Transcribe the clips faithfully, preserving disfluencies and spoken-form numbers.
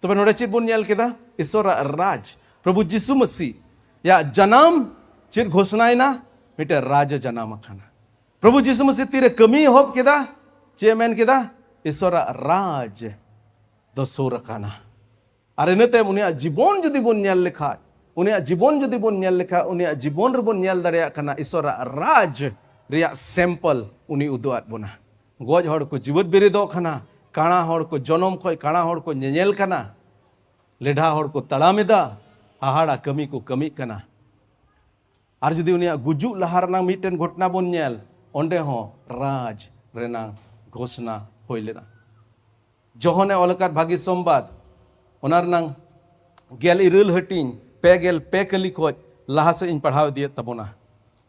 ᱛᱚᱵᱮ ᱱᱚᱰᱮ ᱪᱮᱫ ᱵᱚᱱ ᱧᱮᱞ ᱠᱮᱫᱟ? ᱤᱥᱚᱨᱟᱜ ᱨᱟᱡᱽ, ᱯᱨᱚᱵᱷᱩ ᱡᱤᱥᱩ ᱢᱟᱹᱥᱤ ᱭᱟᱜ ᱡᱟᱱᱟᱢ ᱪᱮᱫ ᱜᱷᱳᱥᱱᱟᱭᱮᱱᱟ? ᱢᱤᱫᱴᱮᱱ ᱨᱟᱡᱽ ᱮ ᱡᱟᱱᱟᱢ ᱟᱠᱟᱱᱟ᱾ ᱯᱨᱚᱵᱷᱩ ᱡᱤᱥᱩ ᱢᱟᱹᱥᱤ ᱛᱤᱨᱮ ᱠᱟᱹᱢᱤ ᱮᱦᱚᱵ ᱠᱮᱫᱟ? ᱪᱮᱫ ᱮ ᱢᱮᱱ ᱠᱮᱫᱟ? ᱤᱥᱚᱨᱟᱜ ᱨᱟᱡᱽ ᱫᱚ ᱥᱩᱨ ᱟᱠᱟᱱᱟ᱾ ᱟᱨ ᱤᱱᱟᱹ ᱛᱟᱭᱚᱢ ᱩᱱᱤᱭᱟᱜ ᱡᱤᱵᱚᱱ ᱡᱩᱫᱤ ᱵᱚᱱ ᱧᱮᱞ ᱞᱮᱠᱷᱟᱡ, ᱩᱱᱤᱭᱟᱜ ᱡᱤᱵᱚᱱ ᱡᱩᱫᱤ ᱵᱚᱱ ᱧᱮᱞ ᱞᱮᱠᱷᱟᱡ, ᱩᱱᱤᱭᱟᱜ ᱡᱤᱵᱚᱱ ᱨᱮᱵᱚᱱ ᱧᱮᱞ ᱫᱟᱲᱮᱭᱟᱜ ᱠᱟᱱᱟ ᱤᱥᱚᱨᱟᱜ ᱨᱟᱡᱽ ᱨᱮᱭᱟᱜ ᱥᱮᱢᱯᱚᱞ ᱩᱱᱤ ᱩᱫᱩᱜ ᱟᱫ ᱵᱚᱱᱟ᱾ ᱜᱚᱡ ᱦᱚᱲ ᱠᱚ ᱡᱤᱣᱮᱫ ᱵᱮᱨᱮᱫᱚᱜ ᱠᱟᱱᱟ, ᱠᱟᱬᱟ ᱦᱚᱲ ᱠᱚ ᱡᱚᱱᱚᱢ ᱠᱷᱚᱡ ᱠᱟᱬᱟ ᱦᱚᱲ ᱠᱚ ᱧᱮᱧᱮᱞ ᱠᱟᱱᱟ, ᱞᱮᱰᱷᱟ ᱦᱚᱲ ᱠᱚ ᱛᱟᱲᱟᱢ ᱮᱫᱟ, ᱦᱟᱦᱟᱲᱟ ᱠᱟᱹᱢᱤ ᱠᱚ ᱠᱟᱹᱢᱤᱜ ᱠᱟᱱᱟ᱾ ᱟᱨ ᱡᱩᱫᱤ ᱩᱱᱤᱭᱟᱜ ᱜᱩᱡᱩᱜ ᱞᱟᱦᱟ ᱨᱮᱱᱟᱜ ᱢᱤᱫᱴᱮᱱ ᱜᱷᱚᱴᱱᱟ ᱵᱚᱱ ᱧᱮᱞ, ᱚᱸᱰᱮ ᱦᱚᱸ ᱨᱟᱡᱽ ᱨᱮᱱᱟᱜ ᱜᱷᱳᱥᱱᱟ ᱦᱩᱭ ᱞᱮᱱᱟ᱾ ᱡᱚᱦᱚᱱᱮ ᱚᱞ ᱟᱠᱟᱫ ᱵᱷᱟᱹᱜᱤ ᱥᱚᱢᱵᱟᱫ, ᱚᱱᱟ ᱨᱮᱱᱟᱝ ᱜᱮᱞ ᱤᱨᱟᱹᱞ ᱦᱟᱹᱴᱤᱧ, ᱯᱮ ᱜᱮᱞ ᱯᱮ ᱠᱟᱹᱞᱤ ᱠᱷᱚᱡ ᱞᱟᱦᱟ ᱥᱮᱫ ᱤᱧ ᱯᱟᱲᱦᱟᱣ ᱤᱫᱤᱭᱮᱫ ᱛᱟᱵᱚᱱᱟ᱾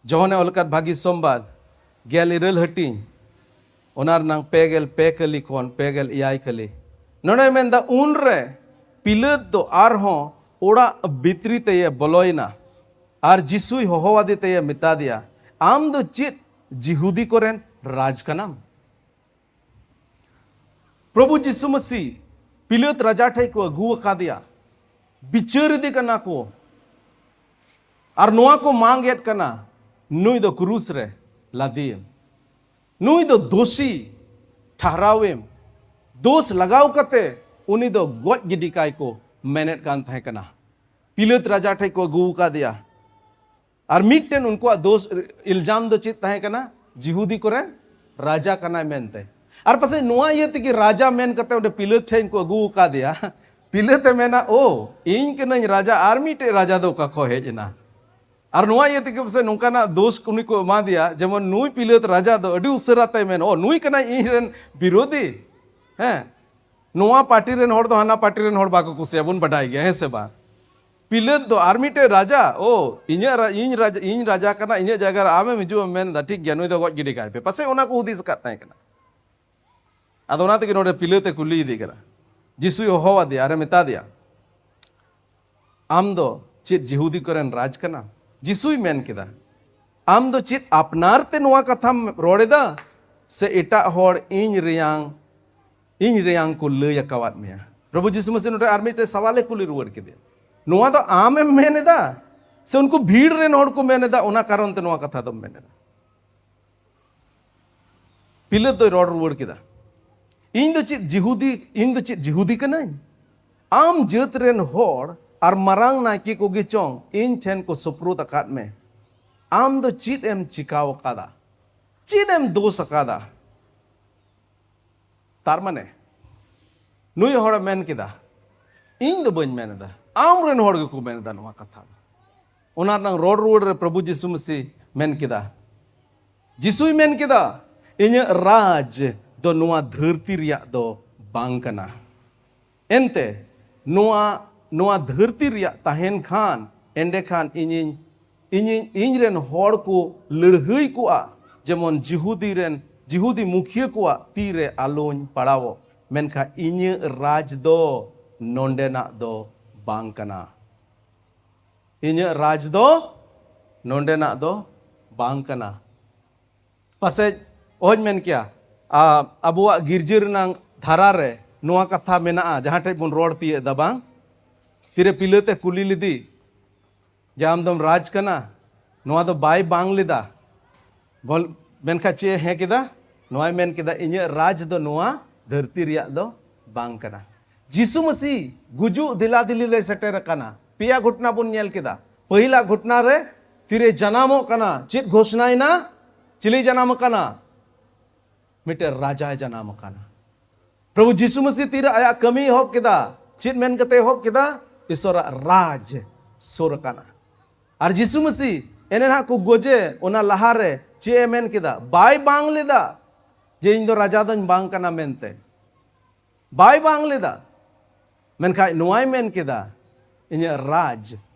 ᱡᱚᱦᱚᱱᱮ ᱚᱞ ᱟᱠᱟᱫ ᱵᱷᱟᱹᱜᱤ ᱥᱚᱢᱵᱟᱫ, ᱜᱮᱞ ᱤᱨᱟᱹᱞ ᱦᱟᱹᱴᱤᱧ, ᱚᱱᱟ ᱨᱮᱱᱟᱝ ᱯᱮ ᱜᱮᱞ ᱯᱮ ᱠᱟᱹᱞᱤ ᱠᱷᱚᱱ ᱯᱮ ᱜᱮᱞ ᱮᱭᱟᱭ ᱠᱟᱹᱞᱤ᱾ ᱱᱚᱰᱮ ᱢᱮᱱᱫᱟ, ᱩᱱᱨᱮ ᱯᱤᱞᱟᱹᱛ ᱫᱚ ᱟᱨᱦᱚᱸ ᱚᱲᱟᱜ ᱵᱷᱤᱛᱨᱤ ᱛᱮᱭᱮ ᱵᱚᱞᱚᱭᱮᱱᱟ ᱟᱨ ᱡᱤᱥᱩᱭ ᱦᱚᱦᱚᱣᱟᱫᱮ ᱛᱮᱭᱮ ᱢᱮᱛᱟᱫᱮᱭᱟ, "ᱟᱢ ᱫᱚ ᱪᱮᱫ ᱡᱤᱦᱩᱫᱤ ᱠᱚᱨᱮᱱ ᱨᱟᱡᱽ ᱠᱟᱱᱟᱢ?" ᱯᱨᱚᱵᱷᱩ ᱡᱤᱥᱩ ᱢᱟᱹᱥᱤ ᱯᱤᱞᱟᱹᱛ ᱨᱟᱡᱟ ᱴᱷᱮᱡ ᱠᱚ ᱟᱹᱜᱩ ᱟᱠᱟᱫᱮᱭᱟ, ᱵᱤᱪᱟᱹᱨ ᱤᱫᱤ ᱠᱟᱱᱟ ᱠᱚ, ᱟᱨ ᱱᱚᱣᱟ ᱠᱚ ᱢᱟᱜ ᱮᱫ ᱠᱟᱱᱟ, "ᱱᱩᱭ ᱫᱚ ᱠᱨᱩᱥ ᱨᱮ ᱞᱟᱫᱮᱭᱮᱢ, ᱱᱩᱭ ᱫᱚ ᱫᱳᱥᱤ ᱴᱷᱟᱦᱨᱟᱣᱮᱢ, ᱫᱳᱥ ᱞᱟᱜᱟᱣ ᱠᱟᱛᱮ ᱩᱱᱤ ᱫᱚ ᱜᱚᱡ ᱜᱤᱰᱤ ᱠᱟᱭ" ᱠᱚ ᱢᱮᱱᱮᱫ ᱠᱟᱱ ᱛᱟᱦᱮᱸ ᱠᱟᱱᱟ᱾ ᱯᱤᱞᱟᱹᱛ ᱨᱟᱡᱟ ᱴᱷᱮᱡ ᱠᱚ ᱟᱹᱜᱩ ᱟᱠᱟᱫᱮᱭᱟ᱾ ᱟᱨ ᱢᱤᱫᱴᱮᱱ ᱩᱱᱠᱩᱣᱟᱜ ᱫᱳᱥ, ᱤᱞᱡᱟᱢ ᱫᱚ ᱪᱮᱫ ᱛᱟᱦᱮᱸ ᱠᱟᱱᱟ? ᱡᱤᱦᱩᱫᱤ ᱠᱚᱨᱮᱱ ᱨᱟᱡᱟ ᱠᱟᱱᱟᱭ ᱢᱮᱱᱛᱮ᱾ ᱟᱨ ᱯᱟᱥᱮᱡ ᱱᱚᱣᱟ ᱤᱭᱟᱹ ᱛᱮᱜᱮ ᱨᱟᱡᱟ ᱢᱮᱱ ᱠᱟᱛᱮ ᱚᱸᱰᱮ ᱯᱤᱞᱟᱹᱛ ᱴᱷᱮᱱ ᱠᱚ ᱟᱹᱜᱩ ᱟᱠᱟᱫᱮᱭᱟ᱾ ᱯᱤᱞᱟᱹᱛ ᱮ ᱢᱮᱱᱟ, "ᱳ, ᱤᱧ ᱠᱟᱹᱱᱟᱹᱧ ᱨᱟᱡᱟ, ᱟᱨ ᱢᱤᱫᱴᱮᱡ ᱨᱟᱡᱟ ᱫᱚ ᱚᱠᱟ ᱠᱷᱚᱱ ᱦᱮᱡ ᱮᱱᱟ?" ᱟᱨ ᱱᱚᱣᱟ ᱤᱭᱟᱹ ᱛᱮᱜᱮ ᱯᱟᱥᱮᱡ ᱱᱚᱝᱠᱟᱱᱟᱜ ᱫᱳᱥ ᱩᱱᱤ ᱠᱚ ᱮᱢᱟ ᱫᱮᱭᱟ, ᱡᱮᱢᱚᱱ ᱱᱩᱭ ᱯᱤᱞᱟᱹᱛ ᱨᱟᱡᱟ ᱫᱚ ᱟᱹᱰᱤ ᱩᱥᱟᱹᱨᱟ ᱛᱮᱭ ᱢᱮᱱ, "ᱳ, ᱱᱩᱭ ᱠᱟᱱᱟᱭ ᱤᱧ ᱨᱮᱱ ᱵᱤᱨᱳᱫᱷᱤ᱾" ᱦᱮᱸ, ᱱᱚᱣᱟ ᱯᱟᱨᱴᱤ ᱨᱮᱱ ᱦᱚᱲ ᱫᱚ ᱦᱟᱱᱟ ᱯᱟᱨᱴᱤ ᱨᱮᱱ ᱦᱚᱲ ᱵᱟᱠᱚ ᱠᱩᱥᱤᱭᱟᱜᱼᱟ, ᱵᱚᱱ ᱵᱟᱰᱟᱭ ᱜᱮᱭᱟ, ᱦᱮᱸ ᱥᱮ ᱵᱟᱝ? ᱯᱤᱞᱟᱹᱛ ᱫᱚ ᱟᱨ ᱢᱤᱫᱴᱮᱡ ᱨᱟᱡᱟ, ᱳ, ᱤᱧᱟᱹᱜ ᱨᱟ-, ᱤᱧ ᱨᱟᱡᱟ, ᱤᱧ ᱨᱟᱡᱟ ᱠᱟᱱᱟ, ᱤᱧᱟᱹᱜ ᱡᱟᱭᱜᱟ ᱨᱮ ᱟᱢᱮᱢ ᱦᱤᱡᱩᱜ ᱮᱢ ᱢᱮᱱ ᱮᱫᱟ, ᱴᱷᱤᱠ ᱜᱮᱭᱟ, ᱱᱩᱭ ᱫᱚ ᱜᱚᱡ ᱜᱤᱰᱤ ᱠᱟᱭ ᱯᱮ᱾ ᱯᱟᱥᱮᱡ ᱚᱱᱟ ᱠᱚ ᱦᱩᱫᱤᱥ ᱟᱠᱟᱫ ᱛᱟᱦᱮᱸ ᱠᱟᱱᱟ᱾ ᱟᱫᱚ ᱚᱱᱟ ᱛᱮᱜᱮ ᱱᱚᱰᱮ ᱯᱤᱞᱟᱹᱛ ᱮ ᱠᱩᱞᱤᱭᱮᱫᱮ ᱠᱟᱱᱟ᱾ ᱡᱤᱥᱩᱭ ᱦᱚᱦᱚ ᱟᱫᱮᱭᱟ ᱟᱨᱮ ᱢᱮᱛᱟ ᱫᱮᱭᱟ, "ᱟᱢ ᱫᱚ ᱪᱮᱫ ᱡᱤᱦᱩᱫᱤ ᱠᱚᱨᱮᱱ ᱨᱟᱡᱽ ᱠᱟᱱᱟᱢ?" ᱡᱤᱥᱩᱭ ᱢᱮᱱ ᱠᱮᱫᱟ, "ᱟᱢ ᱫᱚ ᱪᱮᱫ ᱟᱯᱱᱟᱨ ᱛᱮ ᱱᱚᱣᱟ ᱠᱟᱛᱷᱟᱢ ᱨᱚᱲ ᱮᱫᱟ, ᱥᱮ ᱮᱴᱟᱜ ᱦᱚᱲ ᱤᱧ ᱨᱮᱭᱟᱝ, ᱤᱧ ᱨᱮᱭᱟᱝ ᱠᱚ ᱞᱟᱹᱭ ᱟᱠᱟᱣᱟᱫ ᱢᱮᱭᱟ?" ᱯᱨᱚᱵᱷᱩ ᱡᱤᱥᱩ ᱢᱟᱹᱥᱤ ᱱᱚᱰᱮ ᱟᱨ ᱢᱤᱫᱴᱮᱱ ᱥᱟᱣᱟᱞᱮ ᱠᱩᱞᱤ ᱨᱩᱣᱟᱹᱲ ᱠᱮᱫᱮᱭᱟ, ᱱᱚᱣᱟ ᱫᱚ ᱟᱢᱮᱢ ᱢᱮᱱ ᱮᱫᱟ ᱥᱮ ᱩᱱᱠᱩ ᱵᱷᱤᱲ ᱨᱮᱱ ᱦᱚᱲ ᱠᱚ ᱢᱮᱱ ᱮᱫᱟ, ᱚᱱᱟ ᱠᱟᱨᱚᱱ ᱛᱮ ᱱᱚᱣᱟ ᱠᱟᱛᱷᱟ ᱫᱚᱢ ᱢᱮᱱ ᱮᱫᱟ? ᱯᱤᱞᱟᱹᱛ ᱫᱚᱭ ᱨᱚᱲ ᱨᱩᱣᱟᱹᱲ ᱠᱮᱫᱟ, ᱤᱧ ᱫᱚ ᱪᱮᱫ ᱡᱤᱦᱩᱫᱤ ᱤᱧ ᱫᱚ ᱪᱮᱫ ᱡᱤᱦᱩᱫᱤ ᱠᱟᱹᱱᱟᱹᱧ? ᱟᱢ ᱡᱟᱹᱛ ᱨᱮᱱ ᱦᱚᱲ ᱟᱨ ᱢᱟᱨᱟᱝ ᱱᱟᱭᱠᱮ ᱠᱚᱜᱮ ᱪᱚᱝ ᱤᱧ ᱴᱷᱮᱱ ᱠᱚ ᱥᱩᱯᱨᱩᱫ ᱟᱠᱟᱫ ᱢᱮ᱾ ᱟᱢ ᱫᱚ ᱪᱮᱫ ᱮᱢ ᱪᱤᱠᱟᱣ ᱟᱠᱟᱫᱟ? ᱪᱮᱫ ᱮᱢ ᱫᱳᱥ ᱟᱠᱟᱫᱟ? ᱛᱟᱨ ᱢᱟᱱᱮ ᱱᱩᱭ ᱦᱚᱲᱮ ᱢᱮᱱ ᱠᱮᱫᱟ, ᱤᱧ ᱫᱚ ᱵᱟᱹᱧ ᱢᱮᱱ ᱮᱫᱟ, ᱟᱢ ᱨᱮᱱ ᱦᱚᱲ ᱜᱮᱠᱚ ᱢᱮᱱ ᱮᱫᱟ ᱱᱚᱣᱟ ᱠᱟᱛᱷᱟ ᱫᱚ᱾ ᱚᱱᱟ ᱨᱮᱱᱟᱜ ᱨᱚᱲ ᱨᱩᱣᱟᱹᱲ ᱨᱮ ᱯᱨᱚᱵᱷᱩ ᱡᱤᱥᱩ ᱢᱟᱹᱥᱤ ᱢᱮᱱ ᱠᱮᱫᱟ, ᱡᱤᱥᱩᱭ ᱢᱮᱱ ᱠᱮᱫᱟ, ᱤᱧᱟᱹᱜ ᱨᱟᱡᱽ ᱫᱚ ᱱᱚᱣᱟ ᱫᱷᱟᱹᱨᱛᱤ ᱨᱮᱭᱟᱜ ᱫᱚ ᱵᱟᱝ ᱠᱟᱱᱟ᱾ ᱮᱱᱛᱮ ᱱᱚᱣᱟ ᱱᱚᱣᱟ ᱫᱷᱟᱹᱨᱛᱤ ᱨᱮᱭᱟᱜ ᱛᱟᱦᱮᱱ ᱠᱷᱟᱱ, ᱮᱸᱰᱮᱠᱷᱟᱱ ᱤᱧᱤᱧ ᱤᱧᱤᱧ ᱤᱧ ᱨᱮᱱ ᱦᱚᱲ ᱠᱚ ᱞᱟᱹᱲᱦᱟᱹᱭ ᱠᱚᱣᱟ, ᱡᱮᱢᱚᱱ ᱡᱤᱦᱩᱫᱤ ᱨᱮᱱ ᱡᱤᱦᱩᱫᱤ ᱢᱩᱠᱷᱤᱭᱟᱹ ᱠᱚᱣᱟᱜ ᱛᱤ ᱨᱮ ᱟᱞᱚᱧ ᱯᱟᱲᱟᱣᱚᱜ᱾ ᱢᱮᱱᱠᱷᱟᱱ ᱤᱧᱟᱹᱜ ᱨᱟᱡᱽ ᱫᱚ ᱱᱚᱰᱮᱱᱟᱜ ᱫᱚ ᱵᱟᱝ ᱠᱟᱱᱟ᱾ ᱤᱧᱟᱹᱜ ᱨᱟᱡᱽ ᱫᱚ ᱱᱚᱰᱮᱱᱟᱜ ᱫᱚ ᱵᱟᱝ ᱠᱟᱱᱟ᱾ ᱯᱟᱥᱮᱡ ᱚᱦᱚᱧ ᱢᱮᱱ ᱠᱮᱭᱟ, ᱟ, ᱟᱵᱚᱣᱟᱜ ᱜᱤᱨᱡᱟᱹ ᱨᱮᱱᱟᱝ ᱫᱷᱟᱨᱟ ᱨᱮ ᱱᱚᱣᱟ ᱠᱟᱛᱷᱟ ᱢᱮᱱᱟᱜᱼᱟ, ᱡᱟᱦᱟᱸ ᱴᱷᱮᱡ ᱵᱚᱱ ᱨᱚᱲ ᱛᱤᱭᱳᱜ ᱮᱫᱟ, ᱵᱟᱝ? ᱛᱤᱨᱮ ᱯᱤᱞᱟᱹᱛ ᱮ ᱠᱩᱞᱤ ᱞᱮᱫᱮ ᱡᱮ, ᱟᱢ ᱫᱚᱢ ᱨᱟᱡᱽ ᱠᱟᱱᱟ? ᱱᱚᱣᱟ ᱫᱚ ᱵᱟᱭ ᱵᱟᱝ ᱞᱮᱫᱟ᱾ ᱵᱚᱞ-, ᱢᱮᱱᱠᱷᱟᱱ ᱪᱮᱫ ᱮ ᱦᱮᱸ ᱠᱮᱫᱟ? ᱱᱚᱣᱟᱭ ᱢᱮᱱ ᱠᱮᱫᱟ, ᱤᱧᱟᱹᱜ ᱨᱟᱡᱽ ᱫᱚ ᱱᱚᱣᱟ ᱫᱷᱟᱹᱨᱛᱤ ᱨᱮᱭᱟᱜ ᱫᱚ ᱵᱟᱝ ᱠᱟᱱᱟ᱾ ᱡᱤᱥᱩ ᱢᱟᱹᱥᱤ ᱜᱩᱡᱩᱜ ᱫᱤᱞᱟ ᱫᱤᱞᱤ ᱨᱮ ᱥᱮᱴᱮᱨ ᱟᱠᱟᱱᱟ᱾ ᱯᱮᱭᱟ ᱜᱷᱚᱴᱱᱟ ᱵᱚᱱ ᱧᱮᱞ ᱠᱮᱫᱟ᱾ ᱯᱟᱹᱦᱤᱞᱟ ᱜᱷᱚᱴᱱᱟ ᱨᱮ ᱛᱤᱨᱮ ᱡᱟᱱᱟᱢᱚᱜ ᱠᱟᱱᱟ, ᱪᱮᱫ ᱜᱷᱳᱥᱱᱟᱭᱮᱱᱟ? ᱪᱤᱞᱤ ᱡᱟᱱᱟᱢ ᱟᱠᱟᱱᱟ? ᱢᱤᱫᱴᱮᱱ ᱨᱟᱡᱟᱭ ᱡᱟᱱᱟᱢ ᱟᱠᱟᱱᱟ᱾ ᱯᱨᱚᱵᱷᱩ ᱡᱤᱥᱩ ᱢᱟᱹᱥᱤ ᱛᱤᱨᱮ ᱟᱭᱟᱜ ᱠᱟᱹᱢᱤ ᱮᱦᱚᱵ ᱠᱮᱫᱟ, ᱪᱮᱫ ᱢᱮᱱ ᱠᱟᱛᱮ ᱮᱦᱚᱵ ᱠᱮᱫᱟ? ᱤᱥᱚᱨᱟᱜ ᱨᱟᱡᱽ ᱥᱩᱨ ᱟᱠᱟᱱᱟ᱾ ᱟᱨ ᱡᱤᱥᱩ ᱢᱟᱹᱥᱤ ᱮᱱᱮ ᱱᱟᱦᱟᱜ ᱠᱚ ᱜᱚᱡᱮ, ᱚᱱᱟ ᱞᱟᱦᱟᱨᱮ ᱪᱮᱫ ᱮ ᱢᱮᱱ ᱠᱮᱫᱟ? ᱵᱟᱭ ᱵᱟᱝ ᱞᱮᱫᱟ ᱡᱮ ᱤᱧ ᱫᱚ ᱨᱟᱡᱟ ᱫᱚᱧ ᱵᱟᱝ ᱠᱟᱱᱟ ᱢᱮᱱᱛᱮ᱾ ᱵᱟᱭ ᱵᱟᱝ ᱞᱮᱫᱟ᱾ ᱢᱮᱱᱠᱷᱟᱱ ᱱᱚᱣᱟᱭ ᱢᱮᱱ ᱠᱮᱫᱟ, ᱤᱧᱟᱹᱜ ᱨᱟᱡᱽ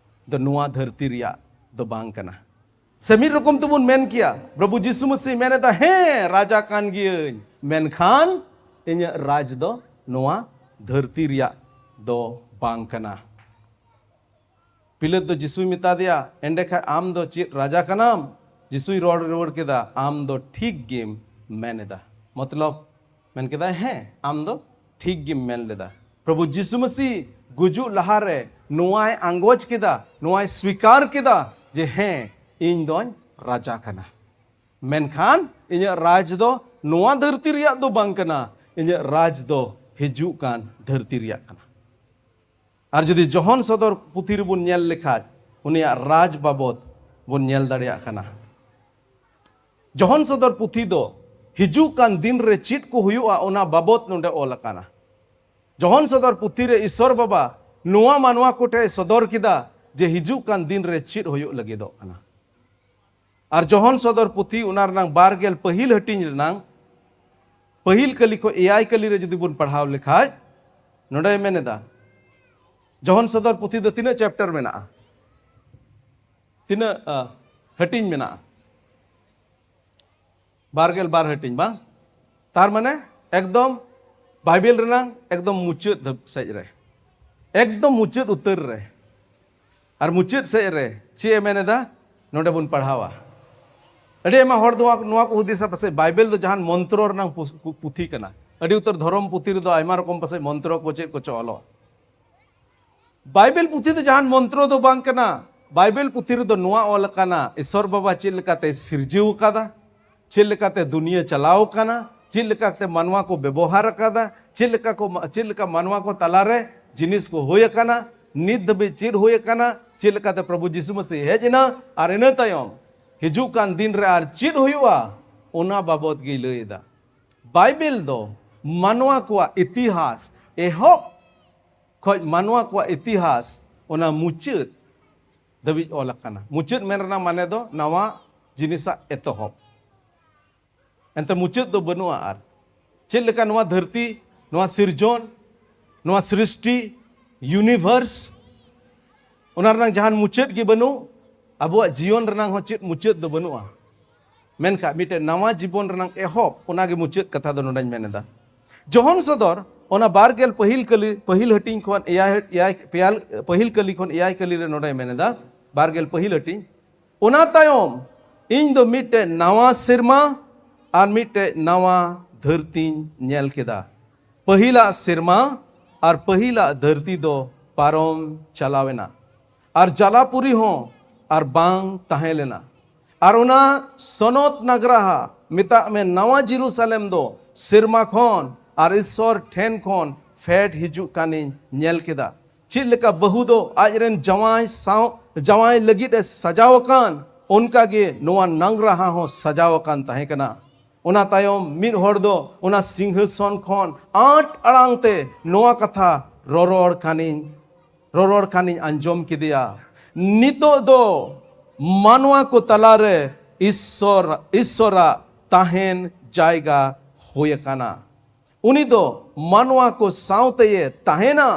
ᱫᱚ ᱱᱚᱣᱟ ᱫᱷᱟᱹᱨᱛᱤ ᱨᱮᱭᱟᱜ ᱫᱚ ᱵᱟᱝ ᱠᱟᱱᱟ᱾ ᱥᱮ ᱢᱤᱫ ᱨᱚᱠᱚᱢ ᱛᱮᱵᱚᱱ ᱢᱮᱱ ᱠᱮᱭᱟ, ᱯᱨᱚᱵᱷᱩ ᱡᱤᱥᱩ ᱢᱟᱹᱥᱤ ᱢᱮᱱ ᱮᱫᱟ, ᱦᱮᱸ, ᱨᱟᱡᱟ ᱠᱟᱱ ᱜᱤᱭᱟᱹᱧ, ᱢᱮᱱᱠᱷᱟᱱ ᱤᱧᱟᱹᱜ ᱨᱟᱡᱽ ᱫᱚ ᱱᱚᱣᱟ ᱫᱷᱟᱹᱨᱛᱤ ᱨᱮᱭᱟᱜ ᱫᱚ ᱵᱟᱝ ᱠᱟᱱᱟ᱾ ᱯᱤᱞᱟᱹᱛ ᱫᱚ ᱡᱤᱥᱩᱭ ᱢᱮᱛᱟ ᱫᱮᱭᱟ, ᱮᱸᱰᱮᱠᱷᱟᱱ ᱟᱢ ᱫᱚ ᱪᱮᱫ ᱨᱟᱡᱟ ᱠᱟᱱᱟᱢ? ᱡᱤᱥᱩᱭ ᱨᱚᱲ ᱨᱩᱣᱟᱹᱲ ᱠᱮᱫᱟ, ᱟᱢ ᱫᱚ ᱴᱷᱤᱠ ᱜᱮᱢ ᱢᱮᱱ ᱮᱫᱟ᱾ ᱢᱚᱛᱞᱚᱵ, ᱢᱮᱱ ᱠᱮᱫᱟᱭ, ᱦᱮᱸ, ᱟᱢ ᱫᱚ ᱴᱷᱤᱠ ᱜᱮᱢ ᱢᱮᱱ ᱞᱮᱫᱟ᱾ ᱯᱨᱚᱵᱷᱩ ᱡᱤᱥᱩ ᱢᱟᱹᱥᱤ ᱜᱩᱡᱩᱜ ᱞᱟᱦᱟᱨᱮ ᱱᱚᱣᱟᱭ ᱟᱸᱜᱚᱪ ᱠᱮᱫᱟ, ᱱᱚᱣᱟᱭ ᱥᱣᱤᱠᱟᱨ ᱠᱮᱫᱟ ᱡᱮ ᱦᱮᱸ, ᱤᱧ ᱫᱚᱧ ᱨᱟᱡᱟ ᱠᱟᱱᱟ, ᱢᱮᱱᱠᱷᱟᱱ ᱤᱧᱟᱹᱜ ᱨᱟᱡᱽ ᱫᱚ ᱱᱚᱣᱟ ᱫᱷᱟᱹᱨᱛᱤ ᱨᱮᱭᱟᱜ ᱫᱚ ᱵᱟᱝ ᱠᱟᱱᱟ, ᱤᱧᱟᱹᱜ ᱨᱟᱡᱽ ᱫᱚ ᱦᱤᱡᱩᱜ ᱠᱟᱱ ᱫᱷᱟᱹᱨᱛᱤ ᱨᱮᱭᱟᱜ ᱠᱟᱱᱟ᱾ ᱟᱨ ᱡᱩᱫᱤ ᱡᱚᱦᱚᱱ ᱥᱚᱫᱚᱨ ᱯᱩᱛᱷᱤ ᱨᱮᱵᱚᱱ ᱧᱮᱞ ᱞᱮᱠᱷᱟᱡ, ᱩᱱᱤᱭᱟᱜ ᱨᱟᱡᱽ ᱵᱟᱵᱚᱫ ᱵᱚᱱ ᱧᱮᱞ ᱫᱟᱲᱮᱭᱟᱜ ᱠᱟᱱᱟ᱾ ᱡᱚᱦᱚᱱ ᱥᱚᱫᱚᱨ ᱯᱩᱛᱷᱤ ᱫᱚ ᱦᱤᱡᱩᱜ ᱠᱟᱱ ᱫᱤᱱ ᱨᱮ ᱪᱮᱫ ᱠᱚ ᱦᱩᱭᱩᱜᱼᱟ, ᱚᱱᱟ ᱵᱟᱵᱚᱫ ᱱᱚᱰᱮ ᱚᱞ ᱟᱠᱟᱱᱟ᱾ ᱡᱚᱦᱚᱱ ᱥᱚᱫᱚᱨ ᱯᱩᱛᱷᱤ ᱨᱮ ᱤᱥᱚᱨ ᱵᱟᱵᱟ ᱱᱚᱣᱟ ᱢᱟᱱᱣᱟ ᱠᱚᱴᱷᱮᱱ ᱮ ᱥᱚᱫᱚᱨ ᱠᱮᱫᱟ ᱡᱮ ᱦᱤᱡᱩᱜ ᱠᱟᱱ ᱫᱤᱱ ᱨᱮ ᱪᱮᱫ ᱦᱩᱭᱩᱜ ᱞᱟᱹᱜᱤᱫᱚᱜ ᱠᱟᱱᱟ᱾ ᱟᱨ ᱡᱚᱦᱚᱱ ᱥᱚᱫᱚᱨ ᱯᱩᱛᱷᱤ ᱚᱱᱟ ᱨᱮᱱᱟᱝ ᱵᱟᱨ ᱜᱮᱞ ᱯᱟᱹᱦᱤᱞ ᱦᱟᱹᱴᱤᱧ ᱨᱮᱱᱟᱝ ᱯᱟᱹᱦᱤᱞ ᱠᱟᱹᱞᱤ ᱠᱷᱚᱱ ᱮᱭᱟᱭ ᱠᱟᱹᱞᱤ ᱨᱮ ᱡᱩᱫᱤ ᱵᱚᱱ ᱯᱟᱲᱦᱟᱣ ᱞᱮᱠᱷᱟᱡ, ᱱᱚᱰᱮᱭ ᱢᱮᱱ ᱮᱫᱟ, ᱡᱚᱦᱚᱱ ᱥᱚᱫᱚᱨ ᱯᱩᱛᱷᱤ ᱫᱚ ᱛᱤᱱᱟᱹᱜ ᱪᱮᱯᱴᱟᱨ ᱢᱮᱱᱟᱜᱼᱟ? ᱛᱤᱱᱟᱹᱜ ᱦᱟᱹᱴᱤᱧ ᱢᱮᱱᱟᱜᱼᱟ? ᱵᱟᱨ ᱜᱮᱞ ᱵᱟᱨ ᱦᱟᱹᱴᱤᱧ, ᱵᱟᱝ? ᱛᱟᱨ ᱢᱟᱱᱮ ᱮᱠᱫᱚᱢ ᱵᱟᱭᱵᱮᱞ ᱨᱮᱱᱟᱝ ᱮᱠᱫᱚᱢ ᱢᱩᱪᱟᱹᱫ ᱥᱮᱫ ᱨᱮ, ᱮᱠᱫᱚᱢ ᱢᱩᱪᱟᱹᱫ ᱩᱛᱟᱹᱨ ᱨᱮ᱾ ᱟᱨ ᱢᱩᱪᱟᱹᱫ ᱥᱮᱫ ᱨᱮ ᱪᱮᱫ ᱮ ᱢᱮᱱ ᱮᱫᱟ, ᱱᱚᱰᱮ ᱵᱚᱱ ᱯᱟᱲᱦᱟᱣᱟ᱾ ᱟᱹᱰᱤ ᱟᱭᱢᱟ ᱦᱚᱲ ᱫᱚ ᱱᱚᱣᱟ ᱠᱚ ᱦᱩᱫᱤᱥᱟ, ᱯᱟᱥᱮᱡ ᱵᱟᱭᱵᱮᱞ ᱫᱚ ᱡᱟᱦᱟᱱ ᱢᱚᱱᱛᱨᱚ ᱨᱮᱱᱟᱝ ᱯᱩ-, ᱯᱩᱛᱷᱤ ᱠᱟᱱᱟ᱾ ᱟᱹᱰᱤ ᱩᱛᱟᱹᱨ ᱫᱷᱚᱨᱚᱢ ᱯᱩᱛᱷᱤ ᱨᱮᱫᱚ ᱟᱭᱢᱟ ᱨᱚᱠᱚᱢ ᱯᱟᱥᱮᱡ ᱢᱚᱱᱛᱨᱚ ᱠᱚ ᱪᱮᱫ ᱠᱚᱪᱚ ᱚᱞᱚᱜ᱾ ᱵᱟᱭᱵᱮᱞ ᱯᱩᱛᱷᱤ ᱫᱚ ᱡᱟᱦᱟᱱ ᱢᱚᱱᱛᱨᱚ ᱫᱚ ᱵᱟᱝ ᱠᱟᱱᱟ᱾ ᱵᱟᱭᱵᱮᱞ ᱯᱩᱛᱷᱤ ᱨᱮᱫᱚ ᱱᱚᱣᱟ ᱚᱞ ᱟᱠᱟᱱᱟ, ᱤᱥᱚᱨ ᱵᱟᱵᱟ ᱪᱮᱫ ᱞᱮᱠᱟᱛᱮ ᱥᱤᱨᱡᱟᱹᱣ ᱟᱠᱟᱫᱟ, ᱪᱮᱫ ᱞᱮᱠᱟᱛᱮ ᱫᱩᱱᱤᱭᱟᱹ ᱪᱟᱞᱟᱣ ᱟᱠᱟᱱᱟ, ᱪᱮᱫ ᱞᱮᱠᱟᱛᱮ ᱢᱟᱱᱣᱟ ᱠᱚ ᱵᱮᱵᱚᱦᱟᱨ ᱟᱠᱟᱫᱟ, ᱪᱮᱫ ᱞᱮᱠᱟ ᱠᱚ, ᱪᱮᱫ ᱞᱮᱠᱟ ᱢᱟᱱᱣᱟ ᱠᱚ ᱛᱟᱞᱟᱨᱮ ᱡᱤᱱᱤᱥ ᱠᱚ ᱦᱩᱭ ᱟᱠᱟᱱᱟ, ᱱᱤᱛ ᱫᱷᱟᱹᱵᱤᱡ ᱪᱮᱫ ᱦᱩᱭ ᱟᱠᱟᱱᱟ, ᱪᱮᱫ ᱞᱮᱠᱟᱛᱮ ᱯᱨᱚᱵᱷᱩ ᱡᱤᱥᱩ ᱢᱟᱹᱥᱤ ᱦᱮᱡ ᱮᱱᱟ, ᱟᱨ ᱤᱱᱟᱹ ᱛᱟᱭᱚᱢ ᱦᱤᱡᱩᱜ ᱠᱟᱱ ᱫᱤᱱ ᱨᱮ ᱟᱨ ᱪᱮᱫ ᱦᱩᱭᱩᱜᱼᱟ, ᱚᱱᱟ ᱵᱟᱵᱚᱫ ᱜᱮᱭ ᱞᱟᱹᱭ ᱮᱫᱟ᱾ ᱵᱟᱭᱵᱮᱞ ᱫᱚ ᱢᱟᱱᱣᱟ ᱠᱚᱣᱟᱜ ᱤᱛᱤᱦᱟᱥ, ᱮᱦᱚᱵ ᱠᱷᱚᱡ ᱢᱟᱱᱣᱟ ᱠᱚᱣᱟᱜ ᱤᱛᱤᱦᱟᱥ, ᱚᱱᱟ ᱢᱩᱪᱟᱹᱫ ᱫᱷᱟᱹᱵᱤᱡ ᱚᱞ ᱟᱠᱟᱱᱟ᱾ ᱢᱩᱪᱟᱹᱫ ᱢᱮᱱ ᱨᱮᱱᱟᱜ ᱢᱟᱱᱮ ᱫᱚ ᱱᱟᱣᱟ ᱡᱤᱱᱤᱥᱟᱜ ᱮᱛᱚᱦᱚᱵ᱾ ᱮᱱᱛᱮ ᱢᱩᱪᱟᱹᱫ ᱫᱚ ᱵᱟᱹᱱᱩᱜᱼᱟ᱾ ᱟᱨ ᱪᱮᱫ ᱞᱮᱠᱟ ᱱᱚᱣᱟ ᱫᱷᱟᱹᱨᱛᱤ, ᱱᱚᱣᱟ ᱥᱤᱨᱡᱚᱱ, ᱱᱚᱣᱟ ᱥᱨᱤᱥᱴᱤ, ᱤᱭᱩᱱᱤᱵᱷᱟᱨᱥ, ᱚᱱᱟ ᱨᱮᱱᱟᱜ ᱡᱟᱦᱟᱱ ᱢᱩᱪᱟᱹᱫ ᱜᱮ ᱵᱟᱹᱱᱩᱜ, ᱟᱵᱚᱣᱟᱜ ᱡᱤᱭᱚᱱ ᱨᱮᱱᱟᱜ ᱦᱚᱸ ᱪᱮᱫ ᱢᱩᱪᱟᱹᱫ ᱫᱚ ᱵᱟᱹᱱᱩᱜᱼᱟ᱾ ᱢᱮᱱᱠᱷᱟᱱ ᱢᱤᱫᱴᱮᱱ ᱱᱟᱣᱟ ᱡᱤᱵᱚᱱ ᱨᱮᱱᱟᱜ ᱮᱦᱚᱵ, ᱚᱱᱟᱜᱮ ᱢᱩᱪᱟᱹᱫ ᱠᱟᱛᱷᱟ ᱫᱚ ᱱᱚᱰᱮᱧ ᱢᱮᱱ ᱮᱫᱟ᱾ ᱡᱚᱦᱚᱱ ᱥᱚᱫᱚᱨ ᱚᱱᱟ ᱵᱟᱨ ᱜᱮᱞ ᱯᱟᱹᱦᱤᱞ ᱠᱟᱹᱞᱤ, ᱯᱟᱹᱦᱤᱞ ᱦᱟᱹᱴᱤᱧ ᱠᱷᱚᱱ ᱮᱭᱟᱭ, ᱮᱭᱟᱭ, ᱯᱮᱭᱟᱞ-, ᱯᱟᱹᱦᱤᱞ ᱠᱟᱹᱞᱤ ᱠᱷᱚᱱ ᱮᱭᱟᱭ ᱠᱟᱹᱞᱤ ᱨᱮ ᱱᱚᱰᱮᱭ ᱢᱮᱱ ᱮᱫᱟ, ᱵᱟᱨ ᱜᱮᱞ ᱯᱟᱹᱦᱤᱞ ᱦᱟᱹᱴᱤᱧ, ᱚᱱᱟ ᱛᱟᱭᱚᱢ ᱤᱧ ᱫᱚ ᱢᱤᱫᱴᱮᱡ ᱱᱟᱣᱟ ᱥᱮᱨᱢᱟ ᱟᱨ ᱢᱤᱫᱴᱮᱡ ᱱᱟᱣᱟ ᱫᱷᱟᱹᱨᱛᱤᱧ ᱧᱮᱞ ᱠᱮᱫᱟ᱾ ᱯᱟᱹᱦᱤᱞᱟᱜ ᱥᱮᱨᱢᱟ ᱟᱨ ᱯᱟᱹᱦᱤᱞᱟᱜ ᱫᱷᱟᱹᱨᱛᱤ ᱫᱚ ᱯᱟᱨᱚᱢ ᱪᱟᱞᱟᱣ ᱮᱱᱟ, ᱟᱨ ᱡᱟᱞᱟᱯᱩᱨᱤ ᱦᱚᱸ ᱟᱨ ᱵᱟᱝ ᱛᱟᱦᱮᱸ ᱞᱮᱱᱟ᱾ ᱟᱨ ᱚᱱᱟ ᱥᱚᱱᱚᱛ ᱱᱟᱜᱽᱨᱟᱦᱟ, ᱢᱮᱛᱟᱜ ᱢᱮ ᱱᱟᱣᱟ ᱡᱮᱨᱩᱥᱟᱞᱮᱢ ᱫᱚ ᱥᱮᱨᱢᱟ ᱠᱷᱚᱱ ᱟᱨ ᱤᱥᱥᱚᱨ ᱴᱷᱮᱱ ᱠᱷᱚᱱ ᱯᱷᱮᱰ ᱦᱤᱡᱩᱜ ᱠᱟᱱᱤᱧ ᱧᱮᱞ ᱠᱮᱫᱟ᱾ ᱪᱮᱫ ᱞᱮᱠᱟ ᱵᱟᱹᱦᱩ ᱫᱚ ᱟᱡ ᱨᱮᱱ ᱡᱟᱶᱟᱭ ᱥᱟᱶ, ᱡᱟᱶᱟᱭ ᱞᱟᱹᱜᱤᱫ ᱮ ᱥᱟᱡᱟᱣ ᱟᱠᱟᱱ, ᱚᱱᱠᱟ ᱜᱮ ᱱᱚᱣᱟ ᱱᱟᱝᱨᱟᱦᱟ ᱦᱚᱸ ᱥᱟᱡᱟᱣ ᱟᱠᱟᱱ ᱛᱟᱦᱮᱸ ᱠᱟᱱᱟ᱾ ᱚᱱᱟ ᱛᱟᱭᱚᱢ ᱢᱤᱫ ᱦᱚᱲ ᱫᱚ ᱚᱱᱟ ᱥᱤᱝᱦᱟᱥᱚᱱ ᱠᱷᱚᱱ ᱟᱸᱴ ᱟᱲᱟᱝ ᱛᱮ ᱱᱚᱣᱟ ᱠᱟᱛᱷᱟ ᱨᱚᱨᱚᱲ ᱠᱟᱱᱤᱧ, ᱨᱚᱨᱚᱲ ᱠᱟᱱᱤᱧ ᱟᱸᱡᱚᱢ ᱠᱮᱫᱮᱭᱟ, "ᱱᱤᱛᱚᱜ ᱫᱚ ᱢᱟᱱᱣᱟ ᱠᱚ ᱛᱟᱞᱟᱨᱮ ᱤᱥᱥᱚᱨ, ᱤᱥᱥᱚᱨᱟᱜ ᱛᱟᱦᱮᱱ ᱡᱟᱭᱜᱟ ᱦᱩᱭ ᱟᱠᱟᱱᱟ᱾ ᱩᱱᱤ ᱫᱚ ᱢᱟᱱᱣᱟ ᱠᱚ ᱥᱟᱶᱛᱮᱭᱮ ᱛᱟᱦᱮᱱᱟ